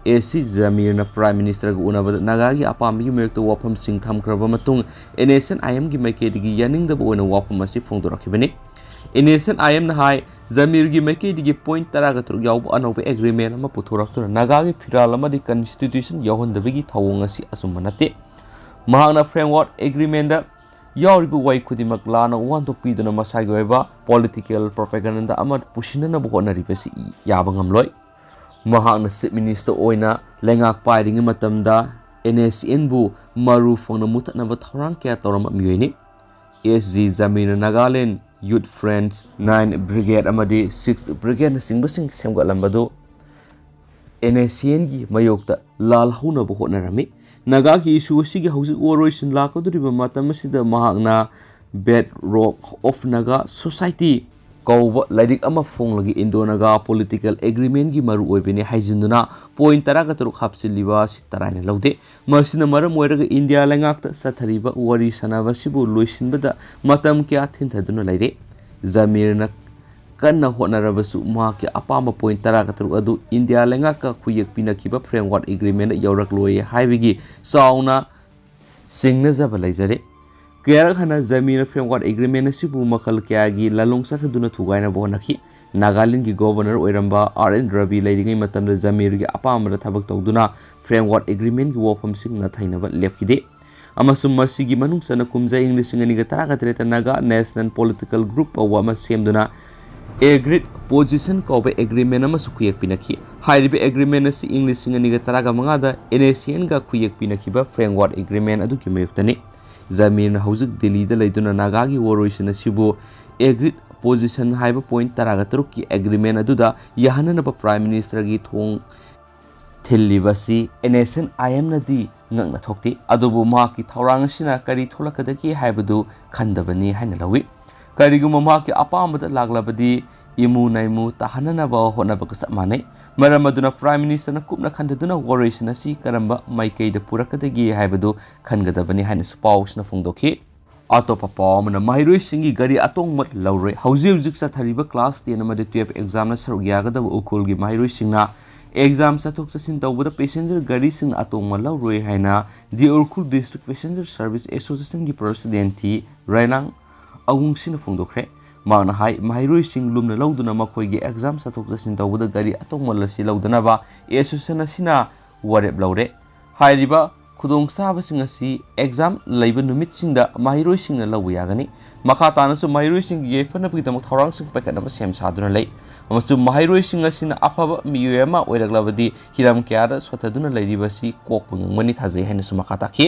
ꯑꯦ ꯁꯤ ꯖꯃꯤꯔꯅ ꯄ꯭ꯔꯥꯏꯝ ꯃꯤꯅꯤꯁꯇꯔꯒ ꯎꯅꯕꯗ ꯅꯥꯒꯥꯒꯤ ꯑꯄꯥꯝꯕꯒꯤ ꯃꯥꯌꯣꯛꯇ ꯋꯥꯐꯝꯁꯤꯡ ꯊꯝꯈ꯭ꯔꯕ ꯃꯇꯨꯡ, ꯑꯦꯟ ꯑꯦꯁ ꯑꯦꯟ ꯑꯥꯏ ꯑꯦꯝꯒꯤ ꯃꯥꯏꯀꯩꯗꯒꯤ ꯌꯥꯅꯤꯡꯗꯕ ꯑꯣꯏꯅ ꯋꯥꯐꯝ ꯑꯁꯤ ꯐꯣꯡꯗꯣꯔꯛꯈꯤꯕꯅꯤ꯫ ꯑꯦꯟ ꯑꯦꯁ ꯑꯦꯟ ꯑꯥꯏ ꯑꯦꯝꯅ ꯍꯥꯏ, ꯖꯃꯤꯔꯒꯤ ꯃꯥꯏꯀꯩꯗꯒꯤ ꯄꯣꯏꯟꯠ ꯇꯔꯥꯒ ꯇꯔꯨꯛ ꯌꯥꯎꯕ ꯑꯅꯧꯕ ꯑꯦꯒ꯭ꯔꯤꯃꯦꯟ ꯑꯃ ꯄꯨꯊꯣꯔꯛꯇꯨꯅ ꯅꯥꯒꯥꯒꯤ ꯐꯤꯔꯥꯜ ꯑꯃꯗꯤ ꯀꯟꯁꯇꯤꯇ꯭ꯌꯨꯁꯟ ꯌꯥꯎꯍꯟꯗꯕꯒꯤ ꯊꯧꯑꯣꯡ ꯑꯁꯤ ꯑꯆꯨꯝꯕ ꯅꯠꯇꯦ꯫ ꯃꯍꯥꯛꯅ ꯐ꯭ꯔꯦꯝꯋꯥꯔꯛ ꯑꯦꯒ꯭ꯔꯤꯃꯦꯟꯗ ꯌꯥꯎꯔꯤꯕ ꯋꯥꯍꯩ ꯈꯨꯗꯤꯡꯃꯛ ꯂꯥꯟꯅ ꯋꯥꯍꯟꯊꯣꯛ ꯄꯤꯗꯨꯅ ꯃꯁꯥꯒꯤ ꯑꯣꯏꯕ ꯄꯣꯂꯤꯇꯤꯀꯦꯜ ꯄ꯭ꯔꯣꯄꯥꯒꯦꯟꯗꯥ ꯑꯃ ꯄꯨꯁꯤꯟꯅꯅꯕ ꯍꯣꯠꯅꯔꯤꯕꯁꯤ ꯌꯥꯕ ꯉꯝꯂꯣꯏ꯫ ꯃꯍꯥꯛꯅ ꯆꯤꯐ ꯃꯤꯅꯤꯁꯇꯔ ꯑꯣꯏꯅ ꯂꯩꯉꯥꯛ ꯄꯥꯏꯔꯤꯉꯩ ꯃꯇꯝꯗ ꯑꯦꯟ ꯑꯦꯁ ꯑꯦꯟꯕꯨ ꯃꯔꯨ ꯐꯪꯅ ꯃꯨꯊꯠꯅꯕ ꯊꯧꯔꯥꯡ ꯀꯌꯥ ꯇꯧꯔꯝꯕ ꯃꯤꯑꯣꯏꯅꯤ꯫ ꯑꯦꯁ ꯖꯤ ꯖꯃꯤꯔꯅ ꯅꯥꯒꯥꯂꯦꯟ ꯌꯨꯠ ꯐ꯭ꯔꯦꯟꯁ, ꯅꯥꯏꯟ ꯕ꯭ꯔꯤꯒꯦꯗ ꯑꯃꯗꯤ ꯁꯤꯛꯁ ꯕ꯭ꯔꯤꯒꯦꯗꯅꯆꯤꯡꯕꯁꯤꯡ ꯁꯦꯝꯒꯠꯂꯝꯕꯗꯨ ꯑꯦꯟ ꯑꯦꯁ ꯑꯦꯟꯒꯤ ꯃꯥꯌꯣꯛꯇ ꯂꯥꯜꯍꯧꯅꯕ ꯍꯣꯠꯅꯔꯝꯃꯤ꯫ ꯅꯥꯒꯥꯒꯤ ꯏꯁꯨ ꯑꯁꯤꯒꯤ ꯍꯧꯖꯤꯛ ꯋꯥꯔꯣꯏꯁꯤꯟ ꯂꯥꯛꯀꯗꯧꯔꯤꯕ ꯃꯇꯝ ꯑꯁꯤꯗ ꯃꯍꯥꯛꯅ Bedrock of Naga Society ꯀꯧꯕ ꯂꯥꯏꯔꯤꯛ ꯑꯃ ꯐꯣꯡꯂꯒ ꯏꯟꯗꯣ ꯅꯥꯒꯥ ꯄꯣꯂꯤꯇꯤꯀꯦꯜ ꯑꯦꯒ꯭ꯔꯤꯃꯦꯟꯒꯤ ꯃꯔꯨꯑꯣꯏꯕꯅꯤ ꯍꯥꯏꯖꯤꯟꯗꯨꯅ ꯄꯣꯏꯟꯠ ꯇꯔꯥꯒ ꯇꯔꯨꯛ ꯍꯥꯞꯆꯤꯜꯂꯤꯕ ꯑꯁꯤ ꯇꯔꯥꯏꯅ ꯂꯧꯗꯦ꯫ ꯃꯁꯤꯅ ꯃꯔꯝ ꯑꯣꯏꯔꯒ ꯏꯟꯗꯤꯌꯥ ꯂꯩꯉꯥꯛꯇ ꯆꯠꯊꯔꯤꯕ ꯋꯥꯔꯤ ꯁꯥꯟꯅꯕ ꯑꯁꯤꯕꯨ ꯂꯣꯏꯁꯤꯟꯕꯗ ꯃꯇꯝ ꯀꯌꯥ ꯊꯤꯟꯊꯗꯨꯅ ꯂꯩꯔꯦ꯫ ꯖꯃꯤꯔꯅ ꯀꯟꯅ ꯍꯣꯠꯅꯔꯕꯁꯨ ꯃꯍꯥꯛꯀꯤ ꯑꯄꯥꯝꯕ ꯄꯣꯏꯟꯠ ꯇꯔꯥꯒ ꯇꯔꯨꯛ ꯑꯗꯨ ꯏꯟꯗꯤꯌꯥ ꯂꯩꯉꯥꯛꯀ ꯈꯨꯌꯦꯛ ꯄꯤꯅꯈꯤꯕ ꯐ꯭ꯔꯦꯝꯋꯥꯔꯛ ꯑꯦꯒ꯭ꯔꯤꯃꯦꯟꯗ ꯌꯧꯔꯛꯂꯣꯏ ꯍꯥꯏꯕꯒꯤ ꯆꯥꯎꯅ ꯆꯤꯡꯅꯖꯕ ꯂꯩꯖꯔꯤ꯫ ꯀꯌꯥꯔꯛ ꯍꯟꯅ ꯖꯃꯤꯔꯅ ꯐ꯭ꯔꯦꯝꯋꯥꯔꯛ ꯑꯦꯒ꯭ꯔꯤꯃꯦꯟ ꯑꯁꯤꯕꯨ ꯃꯈꯜ ꯀꯌꯥꯒꯤ ꯂꯥꯂꯣꯡ ꯆꯠꯊꯗꯨꯅ ꯊꯨꯒꯥꯏꯅꯕ ꯍꯣꯠꯅꯈꯤ꯫ ꯅꯥꯒꯥꯂꯦꯟꯗꯒꯤ ꯒꯣꯕꯔꯅꯔ ꯑꯣꯏꯔꯝꯕ ꯑꯥꯔ ꯑꯦꯟ ꯔꯕꯤ ꯂꯩꯔꯤꯉꯩ ꯃꯇꯝꯗ ꯖꯃꯤꯔꯒꯤ ꯑꯄꯥꯝꯕꯗ ꯊꯕꯛ ꯇꯧꯗꯨꯅ ꯐ꯭ꯔꯦꯝꯋꯥꯔꯛ ꯑꯦꯒ꯭ꯔꯤꯃꯦꯟꯒꯤ ꯋꯥꯐꯝꯁꯤꯡ ꯅꯥꯊꯩꯅꯕ ꯂꯦꯞꯈꯤꯗꯦ꯫ ꯑꯃꯁꯨꯡ ꯃꯁꯤꯒꯤ ꯃꯅꯨꯡ ꯆꯟꯅ ꯀꯨꯝꯖꯥ ꯏꯪ ꯂꯤꯁꯤꯡ ꯑꯅꯤꯒ ꯇꯔꯥꯒ ꯇꯔꯦꯠꯇ ꯅꯥꯒꯥ ꯅꯦꯁꯅꯦꯜ ꯄꯣꯂꯤꯇꯤꯀꯦꯜ ꯒ꯭ꯔꯨꯞ ꯀꯧꯕ ꯑꯃ ꯁꯦꯝꯗꯨꯅ ꯑꯦꯒ꯭ꯔꯤꯠ ꯄꯣꯖꯤꯁꯟ ꯀꯧꯕ ꯑꯦꯒ꯭ꯔꯤꯃꯦꯟ ꯑꯃꯁꯨ ꯈꯨꯌꯦꯛ ꯄꯤꯅꯈꯤ꯫ ꯍꯥꯏꯔꯤꯕ ꯑꯦꯒ꯭ꯔꯤꯃꯦꯟ ꯑꯁꯤ ꯏꯪ ꯂꯤꯁꯤꯡ ꯑꯅꯤꯒ ꯇꯔꯥꯒ ꯃꯉꯥꯗ ꯑꯦꯟ ꯑꯦꯁ ꯑꯦꯟꯒ ꯈꯨꯌꯦꯛ ꯄꯤꯅꯈꯤꯕ ꯐ꯭ꯔꯦꯝꯋꯥꯔꯛ ꯑꯦꯒ꯭ꯔꯤꯃꯦꯟ ꯑꯗꯨꯒꯤ ꯃꯥꯌꯣꯛꯇꯅꯤ꯫ ꯖꯃꯤꯔꯅ ꯍꯧꯖꯤꯛ ꯗꯤꯜꯂꯤꯗ ꯂꯩꯗꯨꯅ ꯅꯥꯒꯥꯒꯤ ꯋꯥꯔꯣꯏꯁꯤꯟ ꯑꯁꯤꯕꯨ ꯑꯦꯒ꯭ꯔꯤꯠ ꯄꯣꯖꯤꯁꯟ ꯍꯥꯏꯕ ꯄꯣꯏꯟꯠ ꯇꯔꯥꯒ ꯇꯔꯨꯛꯀꯤ ꯑꯦꯒ꯭ꯔꯤꯃꯦꯟ ꯑꯗꯨꯗ ꯌꯥꯍꯟꯅꯅꯕ ꯄ꯭ꯔꯥꯏꯝ ꯃꯤꯅꯤꯁꯇꯔꯒꯤ ꯊꯣꯡ ꯊꯤꯜꯂꯤꯕꯁꯤ ꯑꯦꯟ ꯑꯦꯁ ꯑꯦꯟ ꯑꯥꯏ ꯑꯦꯝꯅꯗꯤ ꯉꯛꯅ ꯊꯣꯛꯇꯦ꯫ ꯑꯗꯨꯕꯨ ꯃꯍꯥꯛꯀꯤ ꯊꯧꯔꯥꯡ ꯑꯁꯤꯅ ꯀꯔꯤ ꯊꯣꯛꯂꯛꯀꯗꯒꯦ ꯍꯥꯏꯕꯗꯨ ꯈꯟꯗꯕꯅꯤ ꯍꯥꯏꯅ ꯂꯧꯏ꯫ ꯀꯔꯤꯒꯨꯝꯕ ꯃꯍꯥꯛꯀꯤ ꯑꯄꯥꯝꯕꯗ ꯂꯥꯛꯂꯕꯗꯤ ꯏꯃꯨ ꯅꯥꯏꯃꯨ ꯇꯥꯍꯟꯅꯅꯕ ꯍꯣꯠꯅꯕꯒ ꯆꯞ ꯃꯥꯟꯅꯩ꯫ ꯃꯔꯝ ꯑꯗꯨꯅ ꯄ꯭ꯔꯥꯏꯝ ꯃꯤꯅꯤꯁꯇꯔꯅ ꯀꯨꯞꯅ ꯈꯟꯊꯗꯨꯅ ꯋꯥꯔꯣꯏꯁꯤꯟ ꯑꯁꯤ ꯀꯔꯝꯕ ꯃꯥꯏꯀꯩꯗ ꯄꯨꯔꯛꯀꯗꯒꯦ ꯍꯥꯏꯕꯗꯨ ꯈꯟꯒꯗꯕꯅꯤ ꯍꯥꯏꯅꯁꯨ ꯄꯥꯎꯁꯤꯅ ꯐꯣꯡꯗꯣꯛꯈꯤ꯫ ꯑꯇꯣꯞꯄ ꯄꯥꯎ ꯑꯃꯅ, ꯃꯍꯩꯔꯣꯏꯁꯤꯡꯒꯤ ꯒꯥꯔꯤ ꯑꯇꯣꯡꯕ ꯂꯧꯔꯣꯏ꯫ ꯍꯧꯖꯤꯛ ꯍꯧꯖꯤꯛ ꯆꯠꯊꯔꯤꯕ ꯀ꯭ꯂꯥꯁ ꯇꯦꯟ ꯑꯃꯗꯤ ꯇꯨꯌꯦꯜꯐ ꯑꯦꯛꯖꯥꯝꯅ ꯁꯔꯨꯛ ꯌꯥꯒꯗꯕ ꯎꯈ꯭ꯔꯨꯜꯒꯤ ꯃꯍꯩꯔꯣꯏꯁꯤꯡꯅ ꯑꯦꯛꯖꯥꯝ ꯆꯠꯊꯣꯛ ꯆꯠꯁꯤꯟ ꯇꯧꯕꯗ ꯄꯦꯁꯦꯟꯖꯔ ꯒꯥꯔꯤꯁꯤꯡꯅ ꯑꯇꯣꯡꯕ ꯂꯧꯔꯣꯏ ꯍꯥꯏꯅ ꯗꯤ ꯎꯈ꯭ꯔꯨꯜ ꯗꯤꯁꯇ꯭ꯔꯤꯛ ꯄꯦꯁꯦꯟꯖꯔ ꯁꯔꯚꯤꯁ ꯑꯦꯁꯣꯁꯤꯌꯦꯁꯟꯒꯤ ꯄ꯭ꯔꯁꯤꯗꯦꯟꯇꯤ ꯔꯥꯏꯂꯥꯡ ꯑꯋꯨꯡꯁꯤꯅ ꯐꯣꯡꯗꯣꯛꯈ꯭ꯔꯦ꯫ ꯃꯍꯥꯛꯅ ꯍꯥꯏ, ꯃꯍꯩꯔꯣꯏꯁꯤꯡ ꯂꯨꯝꯅ ꯂꯧꯗꯨꯅ ꯃꯈꯣꯏꯒꯤ ꯑꯦꯛꯖꯥꯝ ꯆꯠꯊꯣꯛ ꯆꯠꯁꯤꯟ ꯇꯧꯕꯗ ꯒꯥꯔꯤ ꯑꯇꯣꯡꯕ ꯑꯁꯤ ꯂꯧꯗꯅꯕ ꯑꯦꯁꯣꯁꯤꯌꯦꯁꯟ ꯑꯁꯤꯅ ꯋꯥꯔꯦꯞ ꯂꯧꯔꯦ꯫ ꯍꯥꯏꯔꯤꯕ ꯈꯨꯗꯣꯡꯆꯥꯕꯁꯤꯡ ꯑꯁꯤ ꯑꯦꯛꯖꯥꯝ ꯂꯩꯕ ꯅꯨꯃꯤꯠꯁꯤꯡꯗ ꯃꯍꯩꯔꯣꯏꯁꯤꯡꯅ ꯂꯧꯕ ꯌꯥꯒꯅꯤ꯫ ꯃꯈꯥ ꯇꯥꯅꯁꯨ ꯃꯍꯩꯔꯣꯏꯁꯤꯡꯒꯤ ꯌꯥꯏꯐꯅꯕꯒꯤꯗꯃꯛ ꯊꯧꯔꯥꯡꯁꯤꯡ ꯄꯥꯏꯈꯠꯅꯕ ꯁꯦꯝ ꯁꯥꯗꯨꯅ ꯂꯩ꯫ ꯑꯃꯁꯨꯡ ꯃꯍꯩꯔꯣꯏꯁꯤꯡ ꯑꯁꯤꯅ ꯑꯐꯕ ꯃꯤꯑꯣꯏ ꯑꯃ ꯑꯣꯏꯔꯛꯂꯕꯗꯤ ꯍꯤꯔꯝ ꯀꯌꯥꯗ ꯁꯣꯊꯗꯨꯅ ꯂꯩꯔꯤꯕ ꯑꯁꯤ ꯀꯣꯛꯄ ꯉꯝꯒꯅꯤ ꯊꯥꯖꯩ ꯍꯥꯏꯅꯁꯨ ꯃꯈꯥ ꯇꯥꯈꯤ꯫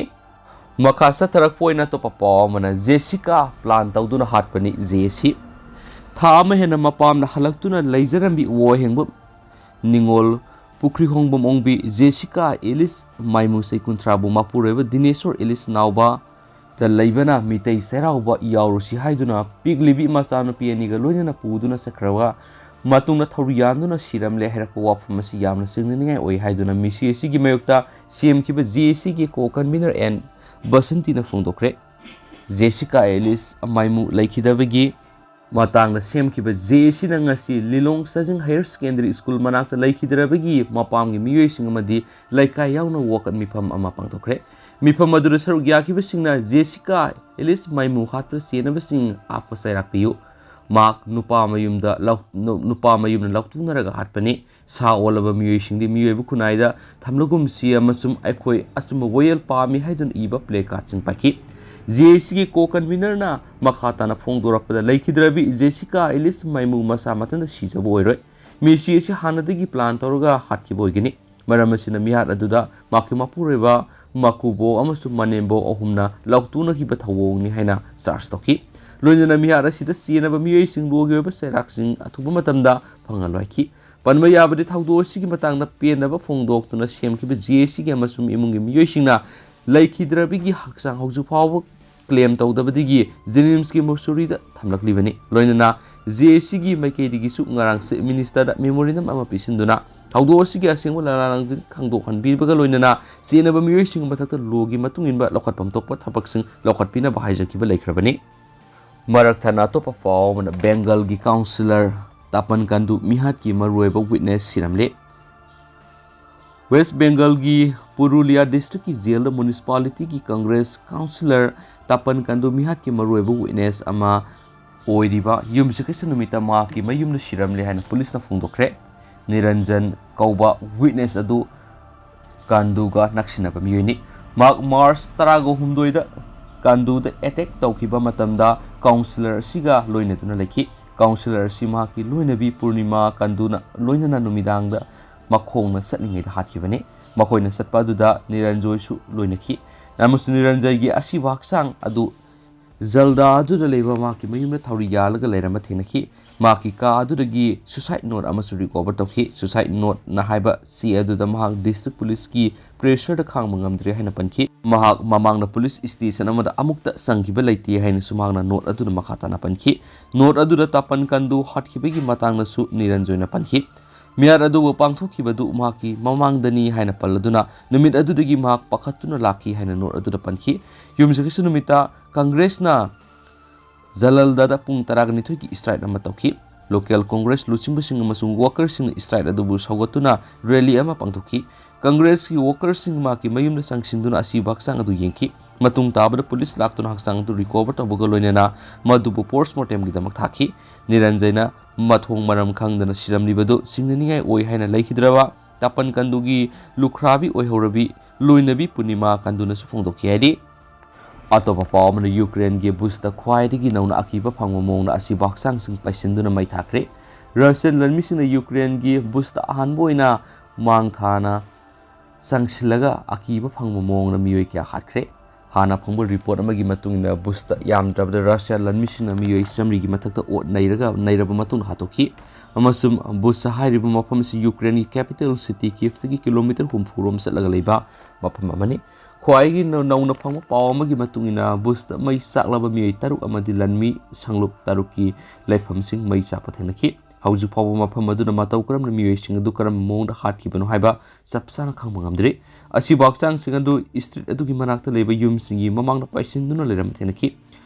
ꯃꯈꯥ ꯆꯠꯊꯔꯛꯄ ꯑꯣꯏꯅ ꯑꯇꯣꯞꯄ ꯄꯥꯎ ꯑꯃꯅ, ꯖꯦꯁꯤꯀꯥ ꯄ꯭ꯂꯥꯟ ꯇꯧꯗꯨꯅ ꯍꯥꯠꯄꯅꯤ ꯖꯦ ꯑꯦ ꯁꯤ꯫ ꯊꯥ ꯑꯃ ꯍꯦꯟꯅ ꯃꯄꯥꯝꯗ ꯍꯜꯂꯛꯇꯨꯅ ꯂꯩꯖꯔꯝꯕꯤ ꯋꯥꯍꯦꯡꯕꯝ ꯅꯤꯉꯣꯜ ꯄꯨꯈ꯭ꯔꯤꯍꯣꯡꯕꯝ ꯑꯣꯡꯕꯤ ꯖꯦꯁꯤꯀꯥ ꯑꯦꯂꯤꯁ ꯃꯥꯏꯃꯨ ꯆꯍꯤ ꯀꯨꯟꯊ꯭ꯔꯥꯕꯨ ꯃꯄꯨꯔꯣꯏꯕ ꯗꯤꯅꯦꯁꯣꯔ ꯑꯦꯂꯤꯁ ꯅꯥꯎꯕꯗ ꯂꯩꯕꯅ ꯃꯤꯇꯩ ꯆꯩꯔꯥꯎꯕ ꯌꯥꯎꯔꯨꯁꯤ ꯍꯥꯏꯗꯨꯅ ꯄꯤꯛꯂꯤꯕꯤ ꯃꯆꯥꯅꯨꯄꯤ ꯑꯅꯤꯒ ꯂꯣꯏꯅꯅ ꯄꯨꯗꯨꯅ ꯆꯠꯈ꯭ꯔꯒ ꯃꯇꯨꯡꯗ ꯊꯧꯔꯤ ꯌꯥꯟꯗꯨꯅ ꯁꯤꯔꯝꯂꯦ ꯍꯥꯏꯔꯛꯄ ꯋꯥꯐꯝ ꯑꯁꯤ ꯌꯥꯝꯅ ꯆꯤꯡꯅꯅꯤꯡꯉꯥꯏ ꯑꯣꯏ ꯍꯥꯏꯗꯨꯅ ꯃꯤꯁꯤ ꯑꯁꯤꯒꯤ ꯃꯥꯌꯣꯛꯇ ꯁꯦꯝꯈꯤꯕ ꯖꯦ ꯑꯦ ꯁꯤꯒꯤ ꯀꯣ ꯀꯟꯚꯤꯅꯔ ꯑꯦꯟ ꯕꯁꯟꯇꯤꯅ ꯐꯣꯡꯗꯣꯛꯈ꯭ꯔꯦ꯫ ꯖꯦꯁꯤꯀꯥ ꯑꯦꯂꯤꯁ ꯃꯥꯏꯃꯨ ꯂꯩꯈꯤꯗꯕꯒꯤ ꯃꯇꯥꯡꯗ ꯁꯦꯝꯈꯤꯕ ꯖꯦ ꯑꯦ ꯁꯤꯅ ꯉꯁꯤ ꯂꯤꯂꯣꯡ ꯆꯥꯖꯤꯡ ꯍꯥꯌꯔ ꯁꯦꯀꯦꯟꯗꯔꯤ ꯁ꯭ꯀꯨꯜ ꯃꯅꯥꯛꯇ ꯂꯩꯈꯤꯗ꯭ꯔꯕꯒꯤ ꯃꯄꯥꯝꯒꯤ ꯃꯤꯑꯣꯏꯁꯤꯡ ꯑꯃꯗꯤ ꯂꯩꯀꯥꯏ ꯌꯥꯎꯅ ꯋꯥꯀꯠ ꯃꯤꯐꯝ ꯑꯃ ꯄꯥꯡꯊꯣꯛꯈ꯭ꯔꯦ꯫ ꯃꯤꯐꯝ ꯑꯗꯨꯗ ꯁꯔꯨꯛ ꯌꯥꯈꯤꯕꯁꯤꯡꯅ ꯖꯦꯁꯤꯀꯥ ꯑꯦꯂꯤꯁ ꯃꯥꯏꯃꯨ ꯍꯥꯠꯄꯗ ꯆꯦꯟꯅꯕꯁꯤꯡ ꯉꯥꯛꯄ ꯆꯩꯔꯥꯛ ꯄꯤꯌꯨ, ꯃꯍꯥꯛ ꯅꯨꯄꯥ ꯃꯌꯨꯝꯗ ꯂꯧ-, ꯅꯨ-, ꯅꯨꯄꯥ ꯃꯌꯨꯝꯅ ꯂꯧꯇꯨꯅꯔꯒ ꯍꯥꯠꯄꯅꯤ꯫ ꯁꯥ ꯑꯣꯜꯂꯕ ꯃꯤꯑꯣꯏꯁꯤꯡꯗꯤ ꯃꯤꯑꯣꯏꯕ ꯈꯨꯟꯅꯥꯏꯗ ꯊꯝꯂꯒꯨꯝꯁꯤ ꯑꯃꯁꯨꯡ ꯑꯩꯈꯣꯏ ꯑꯆꯨꯝꯕ ꯋꯥꯌꯦꯜ ꯄꯥꯝꯃꯤ ꯍꯥꯏꯗꯨꯅ ꯏꯕ placardꯁꯤꯡ ꯄꯥꯏꯈꯤ꯫ ꯖꯦ ꯑꯦ ꯁꯤꯒꯤ co-convenerꯅ ꯃꯈꯥ ꯇꯥꯅ ꯐꯣꯡꯗꯣꯔꯛꯄꯗ, ꯂꯩꯈꯤꯗ꯭ꯔꯕꯤ ꯖꯦꯁꯤꯀꯥ ꯑꯦꯂꯤꯁ ꯃꯥꯏꯃꯨ ꯃꯁꯥ ꯃꯊꯟꯇ ꯁꯤꯖꯕ ꯑꯣꯏꯔꯣꯏ꯫ ꯃꯤꯁꯤ ꯑꯁꯤ ꯍꯥꯟꯅꯗꯒꯤ plan ꯇꯧꯔꯒ ꯍꯥꯠꯈꯤꯕ ꯑꯣꯏꯒꯅꯤ꯫ ꯃꯔꯝ ꯑꯁꯤꯅ ꯃꯤꯍꯥꯠ ꯑꯗꯨꯗ ꯃꯍꯥꯛꯀꯤ ꯃꯄꯨꯔꯣꯏꯕ, ꯃꯀꯨꯕꯣꯛ ꯑꯃꯁꯨꯡ ꯃꯅꯦꯝꯕꯣꯛ ꯑꯍꯨꯝꯅ ꯂꯧꯇꯨꯅꯈꯤꯕ ꯊꯧꯑꯣꯡꯅꯤ ꯍꯥꯏꯅ charge ꯇꯧꯈꯤ꯫ ꯂꯣꯏꯅꯅ ꯃꯤꯍꯥꯠ ꯑꯁꯤꯗ ꯆꯦꯟꯅꯕ ꯃꯤꯑꯣꯏꯁꯤꯡ ꯂꯣꯒꯤ ꯑꯣꯏꯕ ꯆꯩꯔꯥꯛꯁꯤꯡ ꯑꯊꯨꯕ ꯃꯇꯝꯗ ꯐꯪꯍꯜꯂꯣ ꯍꯥꯏꯈꯤ꯫ ꯄꯟꯕ ꯌꯥꯕꯗꯤ, ꯊꯧꯗꯣꯛ ꯑꯁꯤꯒꯤ ꯃꯇꯥꯡꯗ ꯄꯦꯟꯗꯕ ꯐꯣꯡꯗꯣꯛꯇꯨꯅ ꯁꯦꯝꯈꯤꯕ ꯖꯦ ꯑꯦ ꯁꯤꯒꯤ ꯑꯃꯁꯨꯡ ꯏꯃꯨꯡꯒꯤ ꯃꯤꯑꯣꯏꯁꯤꯡꯅ ꯂꯩꯈꯤꯗ꯭ꯔꯕꯤꯒꯤ ꯍꯛꯆꯥꯡ ꯍꯧꯖꯤꯛ ꯐꯥꯎꯕ claim ꯇꯧꯗꯕꯗꯒꯤ ꯖꯦꯅꯤꯝꯁꯀꯤ mortuaryꯗ ꯊꯝꯂꯛꯂꯤꯕꯅꯤ꯫ ꯂꯣꯏꯅꯅ ꯖꯦ ꯑꯦ ꯁꯤꯒꯤ ꯃꯥꯏꯀꯩꯗꯒꯤꯁꯨ ꯉꯔꯥꯡ Chief Ministerꯗ memorandum ꯑꯃ ꯄꯤꯁꯤꯟꯗꯨꯅ ꯊꯧꯗꯣꯛ ꯑꯁꯤꯒꯤ ꯑꯁꯦꯡꯕ ꯂꯥꯂꯥ ꯂꯥꯡꯖꯤꯡ ꯈꯪꯗꯣꯛꯍꯟꯕꯤꯕꯒ ꯂꯣꯏꯅꯅ ꯆꯦꯟꯅꯕ ꯃꯤꯑꯣꯏꯁꯤꯡꯒꯤ ꯃꯊꯛꯇ ꯂꯣꯒꯤ ꯃꯇꯨꯡ ꯏꯟꯕ ꯂꯧꯈꯠꯐꯝ ꯊꯣꯛꯄ ꯊꯕꯛꯁꯤꯡ ꯂꯧꯈꯠꯄꯤꯅꯕ ꯍꯥꯏꯖꯈꯤꯕ ꯂꯩꯈ꯭ꯔꯕꯅꯤ꯫ ꯃꯔꯛ ꯊꯠꯅ ꯑꯇꯣꯞꯄ ꯄꯥꯎ ꯑꯃꯅ, ꯕꯦꯡꯒꯜꯒꯤ councillor ꯇꯥꯄꯟ ꯀꯥꯟꯗꯨ ꯃꯤꯍꯥꯠꯀꯤ ꯃꯔꯨꯑꯣꯏꯕ witness ꯁꯤꯔꯝꯂꯦ꯫ West Bengalꯒꯤ Purulia districtꯀꯤ jailꯗ municipalityꯒꯤ Congress councillor ꯇꯥꯄꯟ ꯀꯥꯟꯗꯨ ꯃꯤꯍꯥꯠꯀꯤ ꯃꯔꯨꯑꯣꯏꯕ witness ꯑꯃ ꯑꯣꯏꯔꯤꯕ ꯌꯨꯝꯁꯀꯩꯁ ꯅꯨꯃꯤꯠꯇ ꯃꯍꯥꯛꯀꯤ ꯃꯌꯨꯝꯗ ꯁꯤꯔꯝꯂꯦ ꯍꯥꯏꯅ ꯄꯨꯂꯤꯁꯅ ꯐꯣꯡꯗꯣꯛꯈ꯭ꯔꯦ꯫ ꯅꯤꯔꯟꯖꯟ ꯀꯧꯕ witness ꯑꯗꯨ ꯀꯥꯟꯗꯨꯒ ꯅꯛꯁꯤꯟꯅꯕ ꯃꯤꯑꯣꯏꯅꯤ꯫ ꯃꯍꯥꯛ March ꯇꯔꯥꯒ ꯍꯨꯝꯗꯣꯏꯗ ꯀꯥꯟꯗꯨꯗ attack ꯇꯧꯈꯤꯕ ꯃꯇꯝꯗ councillor ꯑꯁꯤꯒ ꯂꯣꯏꯅꯗꯨꯅ ꯂꯩꯈꯤ꯫ Councillor ꯑꯁꯤ ꯃꯍꯥꯛꯀꯤ ꯂꯣꯏꯅꯕꯤ ꯄꯨꯔꯅꯤꯃꯥ ꯀꯥꯟꯗꯨꯅ ꯂꯣꯏꯅꯅ ꯅꯨꯃꯤꯗꯥꯡꯗ ꯃꯈꯣꯡꯅ ꯆꯠꯂꯤꯉꯩꯗ ꯍꯥꯠꯈꯤꯕꯅꯤ꯫ ꯃꯈꯣꯏꯅ ꯆꯠꯄ ꯑꯗꯨꯗ ꯅꯤꯔꯟꯖꯣꯏꯁꯨ ꯂꯣꯏꯅꯈꯤ꯫ ꯑꯃꯁꯨꯡ ꯅꯤꯔꯟꯖꯣꯏꯒꯤ ꯑꯁꯤꯕ ꯍꯛꯆꯥꯡ ꯑꯗꯨ ꯖꯜꯗꯥ ꯑꯗꯨꯗ ꯂꯩꯕ ꯃꯍꯥꯛꯀꯤ ꯃꯌꯨꯝꯗ ꯊꯧꯔꯤ ꯌꯥꯜꯂꯒ ꯂꯩꯔꯝꯕ ꯊꯦꯡꯅꯈꯤ꯫ ꯃꯍꯥꯛꯀꯤ ꯀꯥ ꯑꯗꯨꯗꯒꯤ suicide note ꯑꯃꯁꯨ recover ꯇꯧꯈꯤ꯫ Suicide noteꯅ ꯍꯥꯏꯕ ꯆꯦ ꯑꯗꯨꯗ ꯃꯍꯥꯛ district policeꯀꯤ pressureꯗ ꯈꯥꯡꯕ ꯉꯝꯗ꯭ꯔꯦ ꯍꯥꯏꯅ ꯄꯟꯈꯤ꯫ ꯃꯍꯥꯛ ꯃꯃꯥꯡꯗ police station ꯑꯃꯗ ꯑꯃꯨꯛꯇ ꯆꯪꯈꯤꯕ ꯂꯩꯇꯦ ꯍꯥꯏꯅꯁꯨ ꯃꯍꯥꯛꯅ note ꯑꯗꯨꯗ ꯃꯈꯥ ꯇꯥꯅ ꯄꯟꯈꯤ꯫ Note ꯑꯗꯨꯗ ꯇꯥꯄꯟ ꯀꯟꯗꯨ ꯍꯥꯠꯈꯤꯕꯒꯤ ꯃꯇꯥꯡꯗꯁꯨ ꯅꯤꯔꯟꯖꯣꯏꯅ ꯄꯟꯈꯤ꯫ ꯃꯤꯍꯥꯠ ꯑꯗꯨꯕꯨ ꯄꯥꯡꯊꯣꯛꯈꯤꯕꯗꯨ ꯃꯍꯥꯛꯀꯤ ꯃꯃꯥꯡꯗꯅꯤ ꯍꯥꯏꯅ ꯄꯜꯂꯗꯨꯅ ꯅꯨꯃꯤꯠ ꯑꯗꯨꯗꯒꯤ ꯃꯍꯥꯛ ꯄꯥꯈꯠꯇꯨꯅ ꯂꯥꯛꯈꯤ ꯍꯥꯏꯅ note ꯑꯗꯨꯗ ꯄꯟꯈꯤ꯫ ꯌꯨꯝꯁꯀꯩꯁ ꯅꯨꯃꯤꯠꯇ Congressꯅ ꯖꯂꯜꯗꯥꯗ ꯄꯨꯡ ꯇꯔꯥꯒ ꯅꯤꯊꯣꯏꯒꯤ strike ꯑꯃ ꯇꯧꯈꯤ꯫ Local Congress ꯂꯨꯆꯤꯡꯕꯁꯤꯡ ꯑꯃꯁꯨꯡ workerꯁꯤꯡꯅ strike ꯑꯗꯨꯕꯨ ꯁꯧꯒꯠꯇꯨꯅ rally ꯑꯃ ꯄꯥꯡꯊꯣꯛꯈꯤ꯫ Congressꯀꯤ workerꯁꯤꯡ ꯃꯍꯥꯛꯀꯤ ꯃꯌꯨꯝꯗ ꯆꯪꯁꯤꯟꯗꯨꯅ ꯑꯁꯤꯕ ꯍꯛꯆꯥꯡ ꯑꯗꯨ ꯌꯦꯡꯈꯤ꯫ ꯃꯇꯨꯡ ꯇꯥꯕꯗ ꯄꯨꯂꯤꯁ ꯂꯥꯛꯇꯨꯅ ꯍꯛꯆꯥꯡ ꯑꯗꯨ ꯔꯤꯀꯣꯚꯔ ꯇꯧꯕꯒ ꯂꯣꯏꯅꯅ ꯃꯗꯨꯕꯨ ꯄꯣꯁꯃꯣꯔꯇꯦꯝꯒꯤꯗꯃꯛ ꯊꯥꯈꯤ꯫ ꯅꯤꯔꯟꯖꯌꯅ ꯃꯊꯣꯡ ꯃꯔꯝ ꯈꯪꯗꯅ ꯁꯤꯔꯝꯂꯤꯕꯗꯨ ꯆꯤꯡꯅꯅꯤꯡꯉꯥꯏ ꯑꯣꯏ ꯍꯥꯏꯅ ꯂꯩꯈꯤꯗ꯭ꯔꯕ ꯇꯥꯄꯟ ꯀꯟꯗꯨꯒꯤ ꯂꯨꯈ꯭ꯔꯥꯕꯤ ꯑꯣꯏꯍꯧꯔꯕꯤ ꯂꯣꯏꯅꯕꯤ ꯄꯨꯔꯅꯤꯃꯥ ꯀꯟꯗꯨꯅꯁꯨ ꯐꯣꯡꯗꯣꯛꯈꯤ ꯍꯥꯏꯔꯤ꯫ ꯑꯇꯣꯞꯄ ꯄꯥꯎ ꯑꯃꯅ, ꯌꯨꯀ꯭ꯔꯦꯟꯒꯤ ꯕꯨꯁꯇ ꯈ꯭ꯋꯥꯏꯗꯒꯤ ꯅꯧꯅ ꯑꯀꯤꯕ ꯐꯪꯕ ꯃꯑꯣꯡꯗ ꯑꯁꯤꯕ ꯍꯛꯆꯥꯡꯁꯤꯡ ꯄꯩꯁꯤꯟꯗꯨꯅ ꯃꯩ ꯊꯥꯈ꯭ꯔꯦ꯫ ꯔꯁꯤꯌꯟ ꯂꯥꯟꯃꯤꯁꯤꯡꯅ ꯌꯨꯀ꯭ꯔꯦꯟꯒꯤ ꯕꯨꯁꯇ ꯑꯍꯥꯟꯕ ꯑꯣꯏꯅ ꯃꯥꯡ ꯊꯥꯅ ꯆꯪꯁꯤꯜꯂꯒ ꯑꯀꯤꯕ ꯐꯪꯕ ꯃꯑꯣꯡꯗ ꯃꯤꯑꯣꯏ ꯀꯌꯥ ꯍꯥꯠꯈ꯭ꯔꯦ꯫ ꯍꯥꯟꯅ ꯐꯪꯕ ꯔꯤꯄꯣꯔꯠ ꯑꯃꯒꯤ ꯃꯇꯨꯡ ꯏꯟꯅ, ꯕꯨꯁꯇ ꯌꯥꯝꯗ꯭ꯔꯕꯗ ꯔꯁꯤꯌꯥ ꯂꯥꯟꯃꯤꯁꯤꯡꯅ ꯃꯤꯑꯣꯏ ꯆꯥꯃꯔꯤꯒꯤ ꯃꯊꯛꯇ ꯑꯣꯠ ꯅꯩꯔꯒ, ꯅꯩꯔꯕ ꯃꯇꯨꯡꯗ ꯍꯥꯠꯇꯣꯛꯈꯤ꯫ ꯑꯃꯁꯨꯡ ꯕꯨꯁ ꯍꯥꯏꯔꯤꯕ ꯃꯐꯝ ꯑꯁꯤ ꯌꯨꯀ꯭ꯔꯦꯟꯒꯤ ꯀꯦꯄꯤꯇꯦꯜ ꯁꯤꯇꯤ ꯀꯤꯐꯇꯒꯤ ꯀꯤꯂꯣꯃꯤꯇꯔ ꯍꯨꯝꯐꯨ ꯔꯣꯝ ꯆꯠꯂꯒ ꯂꯩꯕ ꯃꯐꯝ ꯑꯃꯅꯤ꯫ ꯈ꯭ꯋꯥꯏꯒꯤ ꯅꯧ-, ꯅꯧꯅ ꯐꯪꯕ ꯄꯥꯎ ꯑꯃꯒꯤ ꯃꯇꯨꯡ ꯏꯟꯅ, ꯕꯨꯁꯇ ꯃꯩ ꯆꯥꯛꯂꯕ ꯃꯤꯑꯣꯏ ꯇꯔꯨꯛ ꯑꯃꯗꯤ ꯂꯥꯟꯃꯤ ꯁꯪꯂꯨꯞ ꯇꯔꯨꯛꯀꯤ ꯂꯩꯐꯝꯁꯤꯡ ꯃꯩ ꯆꯥꯛꯄ ꯊꯦꯡꯅꯈꯤ꯫ ꯍꯧꯖꯤꯛ ꯐꯥꯎꯕ ꯃꯐꯝ ꯑꯗꯨꯅ ꯃꯇꯧ ꯀꯔꯝꯅ ꯃꯤꯑꯣꯏꯁꯤꯡ ꯑꯗꯨ ꯀꯔꯝꯕ ꯃꯑꯣꯡꯗ ꯍꯥꯠꯈꯤꯕꯅꯣ ꯍꯥꯏꯕ ꯆꯞ ꯆꯥꯅ ꯈꯪꯕ ꯉꯝꯗ꯭ꯔꯤ꯫ ꯑꯁꯤꯕ ꯍꯛꯆꯥꯡꯁꯤꯡ ꯑꯗꯨ ꯁ꯭ꯇ꯭ꯔꯤꯠ ꯑꯗꯨꯒꯤ ꯃꯅꯥꯛꯇ ꯂꯩꯕ ꯌꯨꯝꯁꯤꯡꯒꯤ ꯃꯃꯥꯡꯗ ꯄꯩꯁꯤꯟꯗꯨꯅ ꯂꯩꯔꯝꯕ ꯊꯦꯡꯅꯈꯤ꯫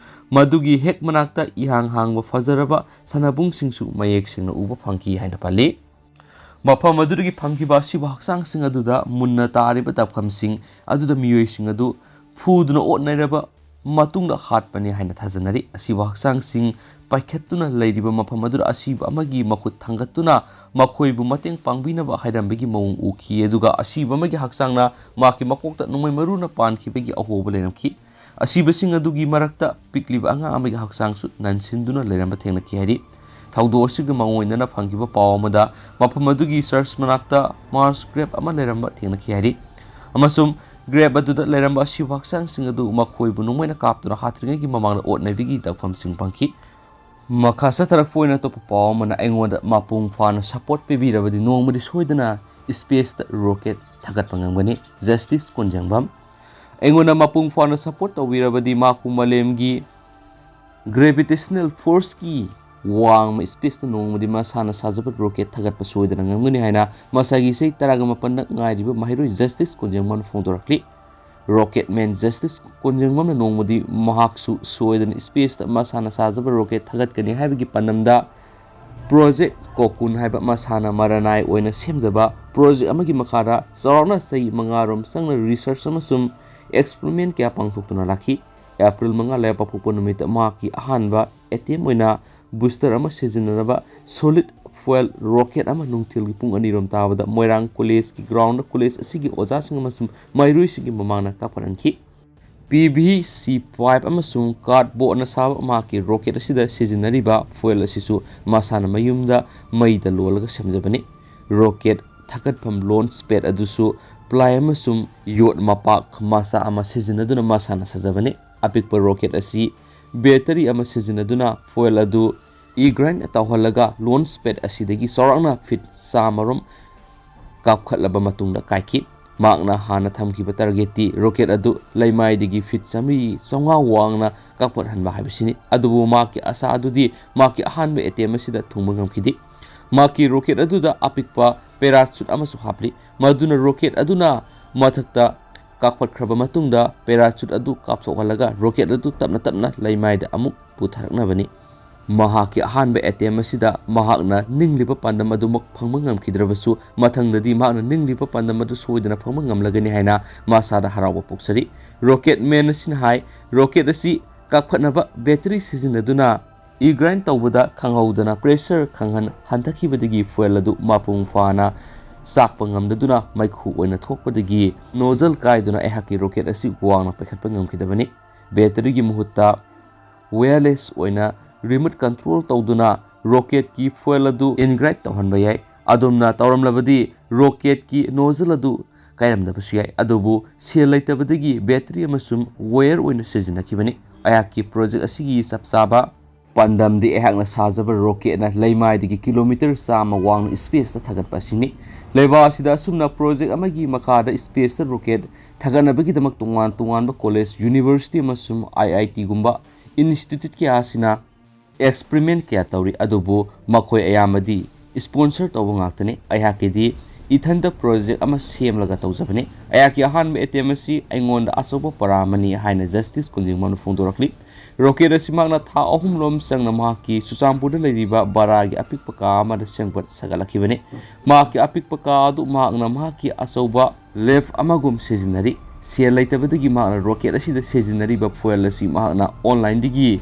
ꯃꯗꯨꯒꯤ ꯍꯦꯛ ꯃꯅꯥꯛꯇ ꯏꯍꯥꯡ ꯍꯥꯡꯕ ꯐꯖꯔꯕ ꯁꯥꯟꯅꯕꯨꯡꯁꯤꯡꯁꯨ ꯃꯌꯦꯛ ꯁꯦꯡꯅ ꯎꯕ ꯐꯪꯈꯤ ꯍꯥꯏꯅ ꯄꯜꯂꯤ꯫ ꯃꯐꯝ ꯑꯗꯨꯗꯒꯤ ꯐꯪꯈꯤꯕ ꯑꯁꯤꯕ ꯍꯛꯆꯥꯡꯁꯤꯡ ꯑꯗꯨꯗ ꯃꯨꯟꯅ ꯇꯥꯔꯤꯕ ꯇꯥꯐꯝꯁꯤꯡ ꯑꯗꯨꯗ ꯃꯤꯑꯣꯏꯁꯤꯡ ꯑꯗꯨ ꯐꯨꯗꯨꯅ ꯑꯣꯠꯅꯔꯕ ꯃꯇꯨꯡꯗ ꯍꯥꯠꯄꯅꯤ ꯍꯥꯏꯅ ꯊꯥꯖꯅꯔꯤ꯫ ꯑꯁꯤꯕ ꯍꯛꯆꯥꯡꯁꯤꯡ ꯄꯥꯏꯈꯠꯇꯨꯅ ꯂꯩꯔꯤꯕ ꯃꯐꯝ ꯑꯗꯨꯗ ꯑꯁꯤꯕ ꯑꯃꯒꯤ ꯃꯈꯨꯠ ꯊꯥꯡꯒꯠꯇꯨꯅ ꯃꯈꯣꯏꯕꯨ ꯃꯇꯦꯡ ꯄꯥꯡꯕꯤꯅꯕ ꯍꯥꯏꯔꯝꯕꯒꯤ ꯃꯑꯣꯡ ꯎꯈꯤ, ꯑꯗꯨꯒ ꯑꯁꯤꯕ ꯑꯃꯒꯤ ꯍꯛꯆꯥꯡꯅ ꯃꯍꯥꯛꯀꯤ ꯃꯀꯣꯛꯇ ꯅꯣꯡꯃꯩ ꯃꯔꯨꯅ ꯄꯥꯟꯈꯤꯕꯒꯤ ꯑꯍꯣꯕ ꯂꯩꯔꯝꯈꯤ꯫ ꯑꯁꯤꯕꯁꯤꯡ ꯑꯗꯨꯒꯤ ꯃꯔꯛꯇ ꯄꯤꯛꯂꯤꯕ ꯑꯉꯥꯡ ꯑꯃꯒꯤ ꯍꯛꯆꯥꯡꯁꯨ ꯅꯟꯁꯤꯟꯗꯨꯅ ꯂꯩꯔꯝꯕ ꯊꯦꯡꯅꯈꯤ ꯍꯥꯏꯔꯤ꯫ ꯊꯧꯗꯣꯛ ꯑꯁꯤꯒ ꯃꯥꯡꯑꯣꯏꯅꯅ ꯐꯪꯈꯤꯕ ꯄꯥꯎ ꯑꯃꯗ, ꯃꯐꯝ ꯑꯗꯨꯒꯤ ꯆꯔꯆ ꯃꯅꯥꯛꯇ ꯃꯥꯔꯁ ꯒ꯭ꯔꯦꯞ ꯑꯃ ꯂꯩꯔꯝꯕ ꯊꯦꯡꯅꯈꯤ ꯍꯥꯏꯔꯤ, ꯑꯃꯁꯨꯡ ꯒ꯭ꯔꯦꯞ ꯑꯗꯨꯗ ꯂꯩꯔꯝꯕ ꯑꯁꯤꯕ ꯍꯛꯆꯥꯡꯁꯤꯡ ꯑꯗꯨ ꯃꯈꯣꯏꯕꯨ ꯅꯣꯡꯃꯩꯅ ꯀꯥꯞꯇꯨꯅ ꯍꯥꯠꯇ꯭ꯔꯤꯉꯩꯒꯤ ꯃꯃꯥꯡꯗ ꯑꯣꯠꯅꯕꯤꯒꯤ ꯇꯛꯐꯝꯁꯤꯡ ꯐꯪꯈꯤ꯫ ꯃꯈꯥ ꯆꯠꯊꯔꯛꯄ ꯑꯣꯏꯅ ꯑꯇꯣꯞꯄ ꯄꯥꯎ ꯑꯃꯅ, ꯑꯩꯉꯣꯟꯗ ꯃꯄꯨꯡ ꯐꯥꯅ ꯁꯄꯣꯔꯠ ꯄꯤꯕꯤꯔꯕꯗꯤ ꯅꯣꯡꯃꯗꯤ ꯁꯣꯏꯗꯅ ꯁ꯭ꯄꯦꯁꯇ ꯔꯣꯀꯦꯠ ꯊꯥꯒꯠꯄ ꯉꯝꯒꯅꯤ꯫ ꯖꯁꯇꯤꯁ ꯀꯣꯟꯖꯦꯡꯕꯝ꯫ ꯑꯩꯉꯣꯟꯗ ꯃꯄꯨꯡ ꯐꯥꯅ ꯁꯄꯣꯔꯠ ꯇꯧꯕꯤꯔꯕꯗꯤ ꯃꯍꯥꯛꯄꯨ ꯃꯥꯂꯦꯝꯒꯤ ꯒ꯭ꯔꯦꯚꯤꯇꯦꯁꯅꯦꯜ ꯐꯣꯔꯁꯀꯤ ꯋꯥꯡꯃ ꯁ꯭ꯄꯦꯁꯇ ꯅꯣꯡꯃꯗꯤ ꯃꯁꯥꯅ ꯁꯥꯖꯕ ꯔꯣꯀꯦꯠ ꯊꯥꯒꯠꯄ ꯁꯣꯏꯗꯅ ꯉꯝꯒꯅꯤ ꯍꯥꯏꯅ ꯃꯁꯥꯒꯤ ꯆꯍꯤ ꯇꯔꯥꯒ ꯃꯥꯄꯟꯗ ꯉꯥꯏꯔꯤꯕ ꯃꯍꯩꯔꯣꯏ ꯖꯁꯇꯤꯁ ꯀꯣꯟꯖꯦꯡꯕꯝꯅ ꯐꯣꯡꯗꯣꯔꯛꯂꯤ꯫ ꯔꯣꯀꯦꯠꯃꯦꯟ ꯖꯁꯇꯤꯁ ꯀꯣꯟꯖꯦꯡꯕꯝꯅ ꯅꯣꯡꯃꯗꯤ ꯃꯍꯥꯛꯁꯨ ꯁꯣꯏꯗꯅ ꯁ꯭ꯄꯦꯁꯇ ꯃꯁꯥꯅ ꯁꯥꯖꯕ ꯔꯣꯀꯦꯠ ꯊꯥꯒꯠꯀꯅꯤ ꯍꯥꯏꯕꯒꯤ ꯄꯥꯟꯗꯝꯗ ꯄ꯭ꯔꯣꯖꯦꯛ ꯀꯣꯀꯨꯟ ꯍꯥꯏꯕ ꯃꯁꯥꯅ ꯃꯔꯅꯥꯏ ꯑꯣꯏꯅ ꯁꯦꯝꯖꯕ ꯄ꯭ꯔꯣꯖꯦꯛ ꯑꯃꯒꯤ ꯃꯈꯥꯗ ꯆꯥꯎꯔꯥꯛꯅ ꯆꯍꯤ ꯃꯉꯥꯔꯣꯝ ꯆꯪꯅ ꯔꯤꯁꯔꯆ ꯑꯃꯁꯨꯡ experiment ꯀꯌꯥ ꯄꯥꯡꯊꯣꯛꯇꯨꯅ ꯂꯥꯛꯈꯤ꯫ ꯑꯦꯄ꯭ꯔꯤꯜ ꯃꯉꯥ ꯂꯩꯕꯥꯛꯄꯣꯛꯄ ꯅꯨꯃꯤꯠꯇ ꯃꯍꯥꯛꯀꯤ ꯑꯍꯥꯟꯕ attempt ꯑꯣꯏꯅ booster ꯑꯃ ꯁꯤꯖꯤꯟꯅꯅꯕ solid fuel rocket ꯑꯃ ꯅꯨꯡꯊꯤꯜꯒꯤ ꯄꯨꯡ ꯑꯅꯤꯔꯣꯝ ꯇꯥꯕꯗ ꯃꯣꯏꯔꯥꯡ college ꯀꯤ ground ꯗ college ꯑꯁꯤꯒꯤ ꯑꯣꯖꯥꯁꯤꯡ ꯑꯃꯁꯨꯡ ꯃꯍꯩꯔꯣꯏꯁꯤꯡꯒꯤ ꯃꯃꯥꯡꯗ ꯀꯥꯞꯈꯠꯍꯟꯈꯤ꯫ P V C pipe ꯑꯃꯁꯨꯡ cardboard ꯅ ꯁꯥꯕ ꯃꯍꯥꯛꯀꯤ rocket ꯑꯁꯤꯗ ꯁꯤꯖꯤꯟꯅꯔꯤꯕ fuel ꯑꯁꯤꯁꯨ ꯃꯁꯥꯅ ꯃꯌꯨꯝꯗ ꯃꯩꯗ ꯂꯣꯜꯂꯒ ꯁꯦꯝꯖꯕꯅꯤ꯫ Rocket ꯊꯥꯒꯠꯐꯝ launch pad ꯑꯗꯨꯁꯨ ply ꯑꯃꯁꯨꯡ ꯌꯣꯠ ꯃꯄꯥꯛ ꯃꯆꯥ ꯑꯃ ꯁꯤꯖꯤꯟꯅꯗꯨꯅ ꯃꯁꯥꯅ ꯁꯥꯖꯕꯅꯤ꯫ ꯑꯄꯤꯛꯄ rocket ꯑꯁꯤ battery ꯑꯃ ꯁꯤꯖꯤꯟꯅꯗꯨꯅ fuel ꯑꯗꯨ ignition ꯇꯧꯍꯜꯂꯒ launch pad ꯑꯁꯤꯗꯒꯤ ꯆꯥꯎꯔꯥꯛꯅ feet ꯆꯥꯝꯃꯔꯣꯝ ꯀꯥꯞꯈꯠꯂꯕ ꯃꯇꯨꯡꯗ ꯀꯥꯏꯈꯤ꯫ ꯃꯍꯥꯛꯅ ꯍꯥꯟꯅ ꯊꯝꯈꯤꯕ target ꯇꯤ rocket ꯑꯗꯨ ꯂꯩꯃꯥꯏꯗꯒꯤ feet ꯆꯥꯃꯔꯤ ꯆꯥꯝꯃꯉꯥ ꯋꯥꯡꯅ ꯀꯥꯞꯈꯠꯍꯟꯕ ꯍꯥꯏꯕꯁꯤꯅꯤ꯫ ꯑꯗꯨꯕꯨ ꯃꯍꯥꯛꯀꯤ ꯑꯁꯥ ꯑꯗꯨꯗꯤ ꯃꯍꯥꯛꯀꯤ ꯑꯍꯥꯟꯕ attempt ꯑꯁꯤꯗ ꯊꯨꯡꯕ ꯉꯝꯈꯤꯗꯦ꯫ ꯃꯍꯥꯛꯀꯤ rocket ꯑꯗꯨꯗ ꯑꯄꯤꯛꯄ parachute ꯑꯃꯁꯨ ꯍꯥꯞꯂꯤ, ꯃꯗꯨꯅ rocket ꯑꯗꯨꯅ ꯃꯊꯛꯇ ꯀꯥꯞꯈꯠꯈ꯭ꯔꯕ ꯃꯇꯨꯡꯗ parachute ꯑꯗꯨ ꯀꯥꯞꯊꯣꯛꯍꯜꯂꯒ rocket ꯑꯗꯨ ꯇꯞꯅ ꯇꯞꯅ ꯂꯩꯃꯥꯏꯗ ꯑꯃꯨꯛ ꯄꯨꯊꯔꯛꯅꯕꯅꯤ꯫ ꯃꯍꯥꯛꯀꯤ ꯑꯍꯥꯟꯕ attempt ꯑꯁꯤꯗ ꯃꯍꯥꯛꯅ ꯅꯤꯡꯂꯤꯕ ꯄꯥꯟꯗꯝ ꯑꯗꯨꯃꯛ ꯐꯪꯕ ꯉꯝꯈꯤꯗ꯭ꯔꯕꯁꯨ, ꯃꯊꯪꯗꯗꯤ ꯃꯍꯥꯛꯅ ꯅꯤꯡꯂꯤꯕ ꯄꯥꯟꯗꯝ ꯑꯗꯨ ꯁꯣꯏꯗꯅ ꯐꯪꯕ ꯉꯝꯂꯒꯅꯤ ꯍꯥꯏꯅ ꯃꯁꯥꯗ ꯍꯔꯥꯎꯕ ꯄꯣꯛꯆꯔꯤ꯫ Rocket man ꯑꯁꯤꯅ ꯍꯥꯏ, rocket ꯑꯁꯤ ꯀꯥꯞꯈꯠꯅꯕ battery ꯁꯤꯖꯤꯟꯅꯗꯨꯅ ignition ꯇꯧꯕꯗ ꯈꯪꯍꯧꯗꯅ pressure ꯈꯪꯍꯟ ꯍꯟꯊꯈꯤꯕꯗꯒꯤ fuel ꯑꯗꯨ ꯃꯄꯨꯡ ꯐꯥꯅ ꯆꯥꯛꯄ ꯉꯝꯗꯗꯨꯅ ꯃꯩꯈꯨ ꯑꯣꯏꯅ ꯊꯣꯛꯄꯗꯒꯤ nozzle ꯀꯥꯏꯗꯨꯅ ꯑꯩꯍꯥꯛꯀꯤ rocket ꯑꯁꯤ ꯋꯥꯡꯅ ꯄꯥꯏꯈꯠꯄ ꯉꯝꯈꯤꯗꯕꯅꯤ꯫ Battery ꯒꯤ ꯃꯍꯨꯠꯇ wireless ꯑꯣꯏꯅ remote control ꯇꯧꯗꯨꯅ rocket ꯀꯤ fuel ꯑꯗꯨ ignition ꯇꯧꯍꯟꯕ ꯌꯥꯏ꯫ ꯑꯗꯣꯝꯅ ꯇꯧꯔꯝꯂꯕꯗꯤ rocket ꯀꯤ nozzle ꯑꯗꯨ ꯀꯥꯏꯔꯝꯗꯕꯁꯨ ꯌꯥꯏ, ꯑꯗꯨꯕꯨ ꯁꯦꯜ ꯂꯩꯇꯕꯗꯒꯤ battery ꯑꯃꯁꯨꯡ wire ꯑꯣꯏꯅ ꯁꯤꯖꯤꯟꯅꯈꯤꯕꯅꯤ꯫ ꯑꯩꯍꯥꯛꯀꯤ project ꯑꯁꯤꯒꯤ ꯆꯞ ꯆꯥꯕ ꯄꯥꯟꯗꯝꯗꯤ ꯑꯩꯍꯥꯛꯅ ꯁꯥꯖꯕ rocket ꯅ ꯂꯩꯃꯥꯏꯗꯒꯤ kilometre ꯆꯥꯝꯃ ꯋꯥꯡꯅ space ꯇ ꯊꯥꯒꯠꯄ ꯑꯁꯤꯅꯤ꯫ ꯂꯩꯕꯥꯛ ꯑꯁꯤꯗ ꯑꯁꯨꯝꯅ project ꯑꯃꯒꯤ ꯃꯈꯥꯗ space ꯇ rocket ꯊꯥꯒꯠꯅꯕꯒꯤꯗꯃꯛ ꯇꯣꯉꯥꯟ ꯇꯣꯉꯥꯟꯕ college, university ꯑꯃꯁꯨꯡ I I T ꯒꯨꯝꯕ institute ꯀꯌꯥ ꯑꯁꯤꯅ experiment ꯀꯌꯥ ꯇꯧꯔꯤ, ꯑꯗꯨꯕꯨ ꯃꯈꯣꯏ ꯑꯌꯥꯝꯕꯗꯤ sponsor ꯇꯧꯕ ꯉꯥꯛꯇꯅꯤ꯫ ꯑꯩꯍꯥꯛꯀꯤꯗꯤ ꯏꯊꯟꯇ project ꯑꯃ ꯁꯦꯝꯂꯒ ꯇꯧꯖꯕꯅꯤ꯫ ꯑꯩꯍꯥꯛꯀꯤ ꯑꯍꯥꯟꯕ attempt ꯑꯁꯤ ꯑꯩꯉꯣꯟꯗ ꯑꯆꯧꯕ ꯄꯔꯥ ꯑꯃꯅꯤ ꯍꯥꯏꯅ Justice ꯀꯨꯟꯖꯤꯡꯕꯝꯅ ꯐꯣꯡꯗꯣꯔꯛꯂꯤ꯫ Rocket ꯑꯁꯤ ꯃꯍꯥꯛꯅ ꯊꯥ ꯑꯍꯨꯝꯂꯣꯝ ꯆꯪꯅ ꯃꯍꯥꯛꯀꯤ ꯆꯨꯔꯆꯥꯟꯄꯨꯔꯗ ꯂꯩꯔꯤꯕ ꯚꯔꯥꯒꯤ ꯑꯄꯤꯛꯄ ꯀꯥ ꯑꯃꯗ ꯁꯦꯝꯒꯠ ꯁꯥꯒꯠꯂꯛꯈꯤꯕꯅꯤ꯫ ꯃꯍꯥꯛꯀꯤ ꯑꯄꯤꯛꯄ ꯀꯥ ꯑꯗꯨ ꯃꯍꯥꯛꯅ ꯃꯍꯥꯛꯀꯤ ꯑꯆꯧꯕ ꯂꯦꯞ ꯑꯃꯒꯨꯝ ꯁꯤꯖꯤꯟꯅꯔꯤ꯫ ꯁꯦꯜ ꯂꯩꯇꯕꯗꯒꯤ ꯃꯍꯥꯛꯅ ꯔꯣꯀꯦꯠ ꯑꯁꯤꯗ ꯁꯤꯖꯤꯟꯅꯔꯤꯕ ꯐ꯭ꯌꯨꯑꯦꯜ ꯑꯁꯤ ꯃꯍꯥꯛꯅ ꯑꯣꯟꯂꯥꯏꯟꯗꯒꯤ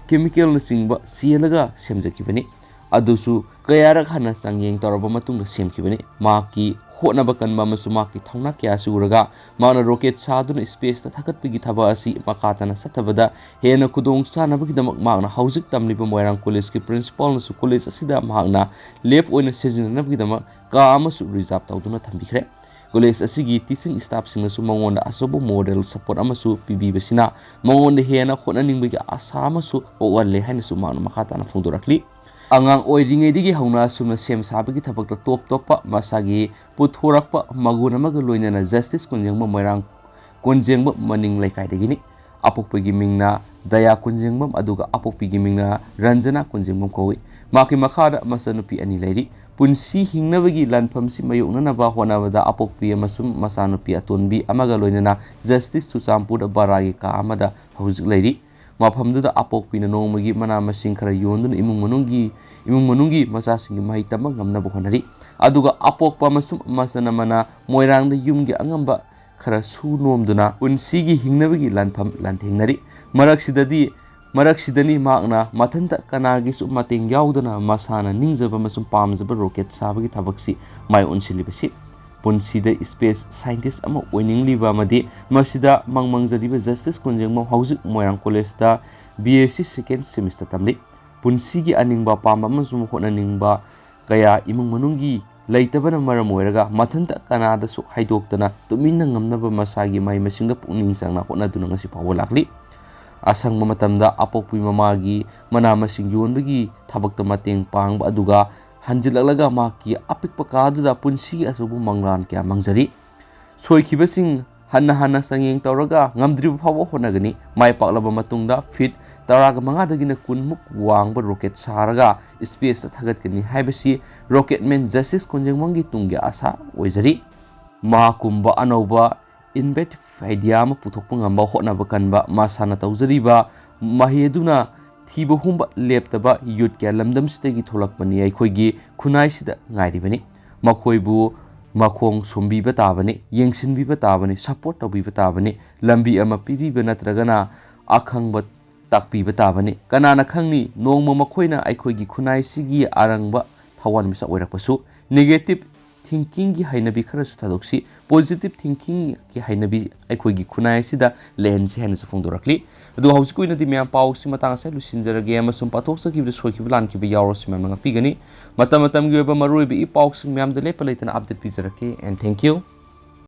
ꯀꯦꯃꯤꯀꯦꯜꯅꯆꯤꯡꯕ ꯆꯦꯜꯂꯒ ꯁꯦꯝꯖꯈꯤꯕꯅꯤ꯫ ꯑꯗꯨꯁꯨ ꯀꯌꯥꯔꯛ ꯍꯟꯅ ꯆꯥꯡꯌꯦꯡ ꯇꯧꯔꯕ ꯃꯇꯨꯡꯗ ꯁꯦꯝꯈꯤꯕꯅꯤ꯫ ꯃꯍꯥꯛꯀꯤ ꯍꯣꯠꯅꯕ ꯀꯟꯕ ꯑꯃꯁꯨꯡ ꯃꯍꯥꯛꯀꯤ ꯊꯧꯅꯥ ꯀꯌꯥ ꯑꯁꯤ ꯎꯔꯒ ꯃꯍꯥꯛꯅ ꯔꯣꯀꯦꯠ ꯁꯥꯗꯨꯅ ꯁ꯭ꯄꯦꯁꯇ ꯊꯥꯒꯠꯄꯒꯤ ꯊꯕꯛ ꯑꯁꯤ ꯃꯈꯥ ꯇꯥꯅ ꯆꯠꯊꯕꯗ ꯍꯦꯟꯅ ꯈꯨꯗꯣꯡ ꯆꯥꯅꯕꯒꯤꯗꯃꯛ ꯃꯍꯥꯛꯅ ꯍꯧꯖꯤꯛ ꯇꯝꯂꯤꯕ ꯃꯣꯏꯔꯥꯡ ꯀꯣꯂꯦꯖꯀꯤ ꯄ꯭ꯔꯤꯟꯁꯤꯄꯥꯜꯅꯁꯨ ꯀꯣꯂꯦꯖ ꯑꯁꯤꯗ ꯃꯍꯥꯛꯅ ꯂꯦꯞ ꯑꯣꯏꯅ ꯁꯤꯖꯤꯟꯅꯅꯕꯒꯤꯗꯃꯛ ꯀꯥ ꯑꯃꯁꯨ ꯔꯤꯖꯥꯔꯚ ꯇꯧꯗꯨꯅ ꯊꯝꯕꯤꯈ꯭ꯔꯦ꯫ ꯀꯣꯂꯦꯖ ꯑꯁꯤꯒꯤ ꯇꯤꯆꯤꯡ ꯁ꯭ꯇꯥꯐꯁꯤꯡꯅꯁꯨ ꯃꯉꯣꯟꯗ ꯑꯆꯧꯕ ꯃꯣꯔꯦꯜ ꯁꯄꯣꯔꯠ ꯑꯃꯁꯨ ꯄꯤꯕꯤꯕꯁꯤꯅ ꯃꯉꯣꯟꯗ ꯍꯦꯟꯅ ꯍꯣꯠꯅꯅꯤꯡꯕꯒꯤ ꯑꯥꯁꯥ ꯑꯃꯁꯨ ꯄꯣꯛꯍꯜꯂꯦ ꯍꯥꯏꯅꯁꯨ ꯃꯍꯥꯛꯅ ꯃꯈꯥ ꯇꯥꯅ ꯐꯣꯡꯗꯣꯔꯛꯂꯤ꯫ ꯑꯉꯥꯡ ꯑꯣꯏꯔꯤꯉꯩꯗꯒꯤ ꯍꯧꯅ ꯑꯁꯨꯝꯅ ꯁꯦꯝ ꯁꯥꯕꯒꯤ ꯊꯕꯛꯇ ꯇꯣꯞ ꯇꯣꯞꯄ ꯃꯁꯥꯒꯤ ꯄꯨꯊꯣꯔꯛꯄ ꯃꯒꯨꯟ ꯑꯃꯒ ꯂꯣꯏꯅꯅ ꯖꯁꯇꯤꯁ ꯀꯣꯟꯖꯦꯡꯕꯝ ꯃꯣꯏꯔꯥꯡ ꯀꯣꯟꯖꯦꯡꯕꯝ ꯃꯅꯤꯡ ꯂꯩꯀꯥꯏꯗꯒꯤꯅꯤ꯫ ꯑꯄꯣꯛꯄꯒꯤ ꯃꯤꯡꯅ ꯗꯌꯥ ꯀꯣꯟꯖꯦꯡꯕꯝ, ꯑꯗꯨꯒ ꯑꯄꯣꯛꯄꯤꯒꯤ ꯃꯤꯡꯅ ꯔꯟꯖꯅꯥ ꯀꯣꯟꯖꯦꯡꯕꯝ ꯀꯧꯏ꯫ ꯃꯍꯥꯛꯀꯤ ꯃꯈꯥꯗ ꯃꯆꯟꯅꯨꯄꯤ ꯑꯅꯤ ꯂꯩꯔꯤ꯫ ꯄꯨꯟꯁꯤ ꯍꯤꯡꯅꯕꯒꯤ ꯂꯥꯟꯐꯝꯁꯤ ꯃꯥꯌꯣꯛꯅꯅꯕ ꯍꯣꯠꯅꯕꯗ ꯑꯄꯣꯛꯄꯤ ꯑꯃꯁꯨꯡ ꯃꯆꯥꯅꯨꯄꯤ ꯑꯇꯣꯟꯕꯤ ꯑꯃꯒ ꯂꯣꯏꯅꯅ ꯖꯁꯇꯤꯁ ꯆꯨꯔꯆꯥꯟꯄꯨꯔꯗ ꯚꯔꯥꯒꯤ ꯀꯥ ꯑꯃꯗ ꯍꯧꯖꯤꯛ ꯂꯩꯔꯤ꯫ ꯃꯐꯝꯗꯨꯗ ꯑꯄꯣꯛꯄꯤꯅ ꯅꯣꯡꯃꯒꯤ ꯃꯅꯥ ꯃꯁꯤꯡ ꯈꯔ ꯌꯣꯟꯗꯨꯅ ꯏꯃꯨꯡ ꯃꯅꯨꯡꯒꯤ, ꯏꯃꯨꯡ ꯃꯅꯨꯡꯒꯤ ꯃꯆꯥꯁꯤꯡꯒꯤ ꯃꯍꯩ ꯇꯝꯕ ꯉꯝꯅꯕ ꯍꯣꯠꯅꯔꯤ꯫ ꯑꯗꯨꯒ ꯑꯄꯣꯛꯄ ꯑꯃꯁꯨꯡ ꯃꯆꯟ ꯑꯃꯅ ꯃꯣꯏꯔꯥꯡꯗ ꯌꯨꯝꯒꯤ ꯑꯉꯝꯕ ꯈꯔ ꯁꯨ ꯅꯣꯝꯗꯨꯅ ꯄꯨꯟꯁꯤꯒꯤ ꯍꯤꯡꯅꯕꯒꯤ ꯂꯥꯟꯐꯝ ꯂꯥꯟꯊꯦꯡꯅꯔꯤ꯫ ꯃꯔꯛꯁꯤꯗꯗꯤ, ꯃꯔꯛꯁꯤꯗꯅꯤ ꯃꯍꯥꯛꯅ ꯃꯊꯟꯇ ꯀꯅꯥꯒꯤꯁꯨ ꯃꯇꯦꯡ ꯌꯥꯎꯗꯅ ꯃꯁꯥꯅ ꯅꯤꯡꯖꯕ ꯑꯃꯁꯨꯡ ꯄꯥꯝꯖꯕ ꯔꯣꯀꯦꯠ ꯁꯥꯕꯒꯤ ꯊꯕꯛꯁꯤ ꯃꯥꯏ ꯑꯣꯟꯁꯤꯜꯂꯤꯕꯁꯤ꯫ ꯄꯨꯟꯁꯤꯗ ꯁ꯭ꯄꯦꯁ ꯁꯥꯏꯟꯇꯤꯁ ꯑꯃ ꯑꯣꯏꯅꯤꯡꯂꯤꯕ ꯑꯃꯗꯤ ꯃꯁꯤꯗ ꯃꯪ ꯃꯪꯖꯔꯤꯕ ꯖꯁꯇꯤꯁ ꯀꯣꯟꯖꯦꯡꯕꯝ ꯍꯧꯖꯤꯛ ꯃꯣꯏꯔꯥꯡ ꯀꯣꯂꯦꯖꯇ ꯕꯤ ꯑꯦꯁ ꯁꯤ ꯁꯦꯀꯦꯟ ꯁꯦꯃꯤꯁꯇꯔ ꯇꯝꯂꯤ꯫ ꯄꯨꯟꯁꯤꯒꯤ ꯑꯅꯤꯡꯕ ꯑꯄꯥꯝꯕ ꯑꯃꯁꯨꯡ ꯍꯣꯠꯅꯅꯤꯡꯕ ꯀꯌꯥ ꯏꯃꯨꯡ ꯃꯅꯨꯡꯒꯤ ꯂꯩꯇꯕꯅ ꯃꯔꯝ ꯑꯣꯏꯔꯒ ꯃꯊꯟꯇ ꯀꯅꯥꯗꯁꯨ ꯍꯥꯏꯗꯣꯛꯇꯅ ꯇꯨꯃꯤꯟꯅ ꯉꯝꯅꯕ ꯃꯁꯥꯒꯤ ꯃꯍꯩ ꯃꯁꯤꯡꯗ ꯄꯨꯛꯅꯤꯡ ꯆꯪꯅ ꯍꯣꯠꯅꯗꯨꯅ ꯉꯁꯤ ꯐꯥꯎꯕ ꯂꯥꯛꯂꯤ꯫ ꯑꯁꯪꯕ ꯃꯇꯝꯗ ꯑꯄꯣꯛꯄꯤ ꯃꯃꯥꯒꯤ ꯃꯅꯥ ꯃꯁꯤꯡ ꯌꯣꯟꯕꯒꯤ ꯊꯕꯛꯇ ꯃꯇꯦꯡ ꯄꯥꯡꯕ ꯑꯗꯨꯒ ꯍꯟꯖꯤꯜꯂꯛꯂꯒ ꯃꯍꯥꯛꯀꯤ ꯑꯄꯤꯛꯄ ꯀꯥꯗꯨꯗ ꯄꯨꯟꯁꯤꯒꯤ ꯑꯆꯧꯕ ꯃꯪꯂꯥꯟ ꯀꯌꯥ ꯃꯪꯖꯔꯤ꯫ ꯁꯣꯏꯈꯤꯕꯁꯤꯡ ꯍꯟꯅ ꯍꯟꯅ ꯆꯥꯡꯌꯦꯡ ꯇꯧꯔꯒ ꯉꯝꯗ꯭ꯔꯤꯕ ꯐꯥꯎꯕ ꯍꯣꯠꯅꯒꯅꯤ꯫ ꯃꯥꯏ ꯄꯥꯛꯂꯕ ꯃꯇꯨꯡꯗ ꯐꯤꯠ ꯇꯔꯥꯒ ꯃꯉꯥꯗꯒꯤꯅ ꯀꯨꯟꯃꯨꯛ ꯋꯥꯡꯕ ꯔꯣꯀꯦꯠ ꯁꯥꯔꯒ ꯁ꯭ꯄꯦꯁꯇ ꯊꯥꯒꯠꯀꯅꯤ ꯍꯥꯏꯕꯁꯤ ꯔꯣꯀꯦꯠꯃꯦꯟ ꯖꯁꯇꯤꯁ ꯀꯣꯟꯖꯦꯡꯕꯝꯒꯤ ꯇꯨꯡꯒꯤ ꯑꯥꯁꯥ ꯑꯣꯏꯖꯔꯤ꯫ ꯃꯍꯥꯛꯀꯨꯝꯕ ꯑꯅꯧꯕ ꯏꯟꯚꯦꯟꯇꯤꯚ ꯑꯥꯏꯗꯤꯌꯥ ꯑꯃ ꯄꯨꯊꯣꯛꯄ ꯉꯝꯕ ꯍꯣꯠꯅꯕ ꯀꯟꯕ ꯃꯁꯥꯅ ꯇꯧꯖꯔꯤꯕ ꯃꯍꯩ ꯑꯗꯨꯅ ꯊꯤꯕ ꯍꯨꯝꯕ ꯂꯦꯞꯇꯕ ꯌꯨꯠ ꯀꯌꯥ ꯂꯝꯗꯝꯁꯤꯗꯒꯤ ꯊꯣꯛꯂꯛꯄꯅꯤ ꯑꯩꯈꯣꯏꯒꯤ ꯈꯨꯟꯅꯥꯏꯁꯤꯗ ꯉꯥꯏꯔꯤꯕꯅꯤ꯫ ꯃꯈꯣꯏꯕꯨ ꯃꯈꯣꯡ ꯁꯣꯝꯕꯤꯕ ꯇꯥꯕꯅꯤ, ꯌꯦꯡꯁꯤꯟꯕꯤꯕ ꯇꯥꯕꯅꯤ, ꯁꯄꯣꯔꯠ ꯇꯧꯕꯤꯕ ꯇꯥꯕꯅꯤ, ꯂꯝꯕꯤ ꯑꯃ ꯄꯤꯕꯤꯕ ꯅꯠꯇ꯭ꯔꯒꯅ ꯑꯈꯪꯕ ꯇꯥꯛꯄꯤꯕ ꯇꯥꯕꯅꯤ꯫ ꯀꯅꯥꯅ ꯈꯪꯅꯤ, ꯅꯣꯡꯃ ꯃꯈꯣꯏꯅ ꯑꯩꯈꯣꯏꯒꯤ ꯈꯨꯟꯅꯥꯏꯁꯤꯒꯤ ꯑꯔꯪꯕ ꯊꯋꯥꯟꯃꯤꯆꯥꯛ ꯑꯣꯏꯔꯛꯄꯁꯨ꯫ ꯅꯦꯒꯦꯇꯤꯚ ꯊꯤꯡꯀꯤꯡꯒꯤ ꯍꯩꯅꯕꯤ ꯈꯔꯁꯨ ꯊꯥꯗꯣꯛꯁꯤ, ꯄꯣꯖꯤꯇꯤꯚ ꯊꯤꯡꯀꯤꯡꯒꯤ ꯍꯩꯅꯕꯤ ꯑꯩꯈꯣꯏꯒꯤ ꯈꯨꯟꯅꯥꯏ ꯑꯁꯤꯗ ꯂꯩꯍꯟꯁꯤ ꯍꯥꯏꯅꯁꯨ ꯐꯣꯡꯗꯣꯔꯛꯂꯤ꯫ ꯑꯗꯨ ꯍꯧꯖꯤꯛꯀꯤ ꯑꯣꯏꯅꯗꯤ ꯃꯌꯥꯝ ꯄꯥꯎꯁꯤ ꯃꯇꯥꯡ ꯑꯁꯤꯗ ꯂꯣꯏꯁꯤꯟꯖꯔꯒꯦ, ꯑꯃꯁꯨꯡ ꯄꯥꯊꯣꯛꯆꯈꯤꯕꯗ ꯁꯣꯏꯈꯤꯕ ꯂꯥꯟꯈꯤꯕ ꯌꯥꯎꯔꯁꯨ ꯃꯌꯥꯝꯅ ꯉꯥꯛꯄꯤꯒꯅꯤ꯫ ꯃꯇꯝ ꯃꯇꯝꯒꯤ ꯑꯣꯏꯕ ꯃꯔꯨꯑꯣꯏꯕ ꯏ ꯄꯥꯎꯁꯤꯡ ꯃꯌꯥꯝꯗ ꯂꯦꯞꯄ ꯂꯩꯇꯅ ꯑꯞꯗꯦꯠ ꯄꯤꯖꯔꯛꯀꯦ, and thank you꯫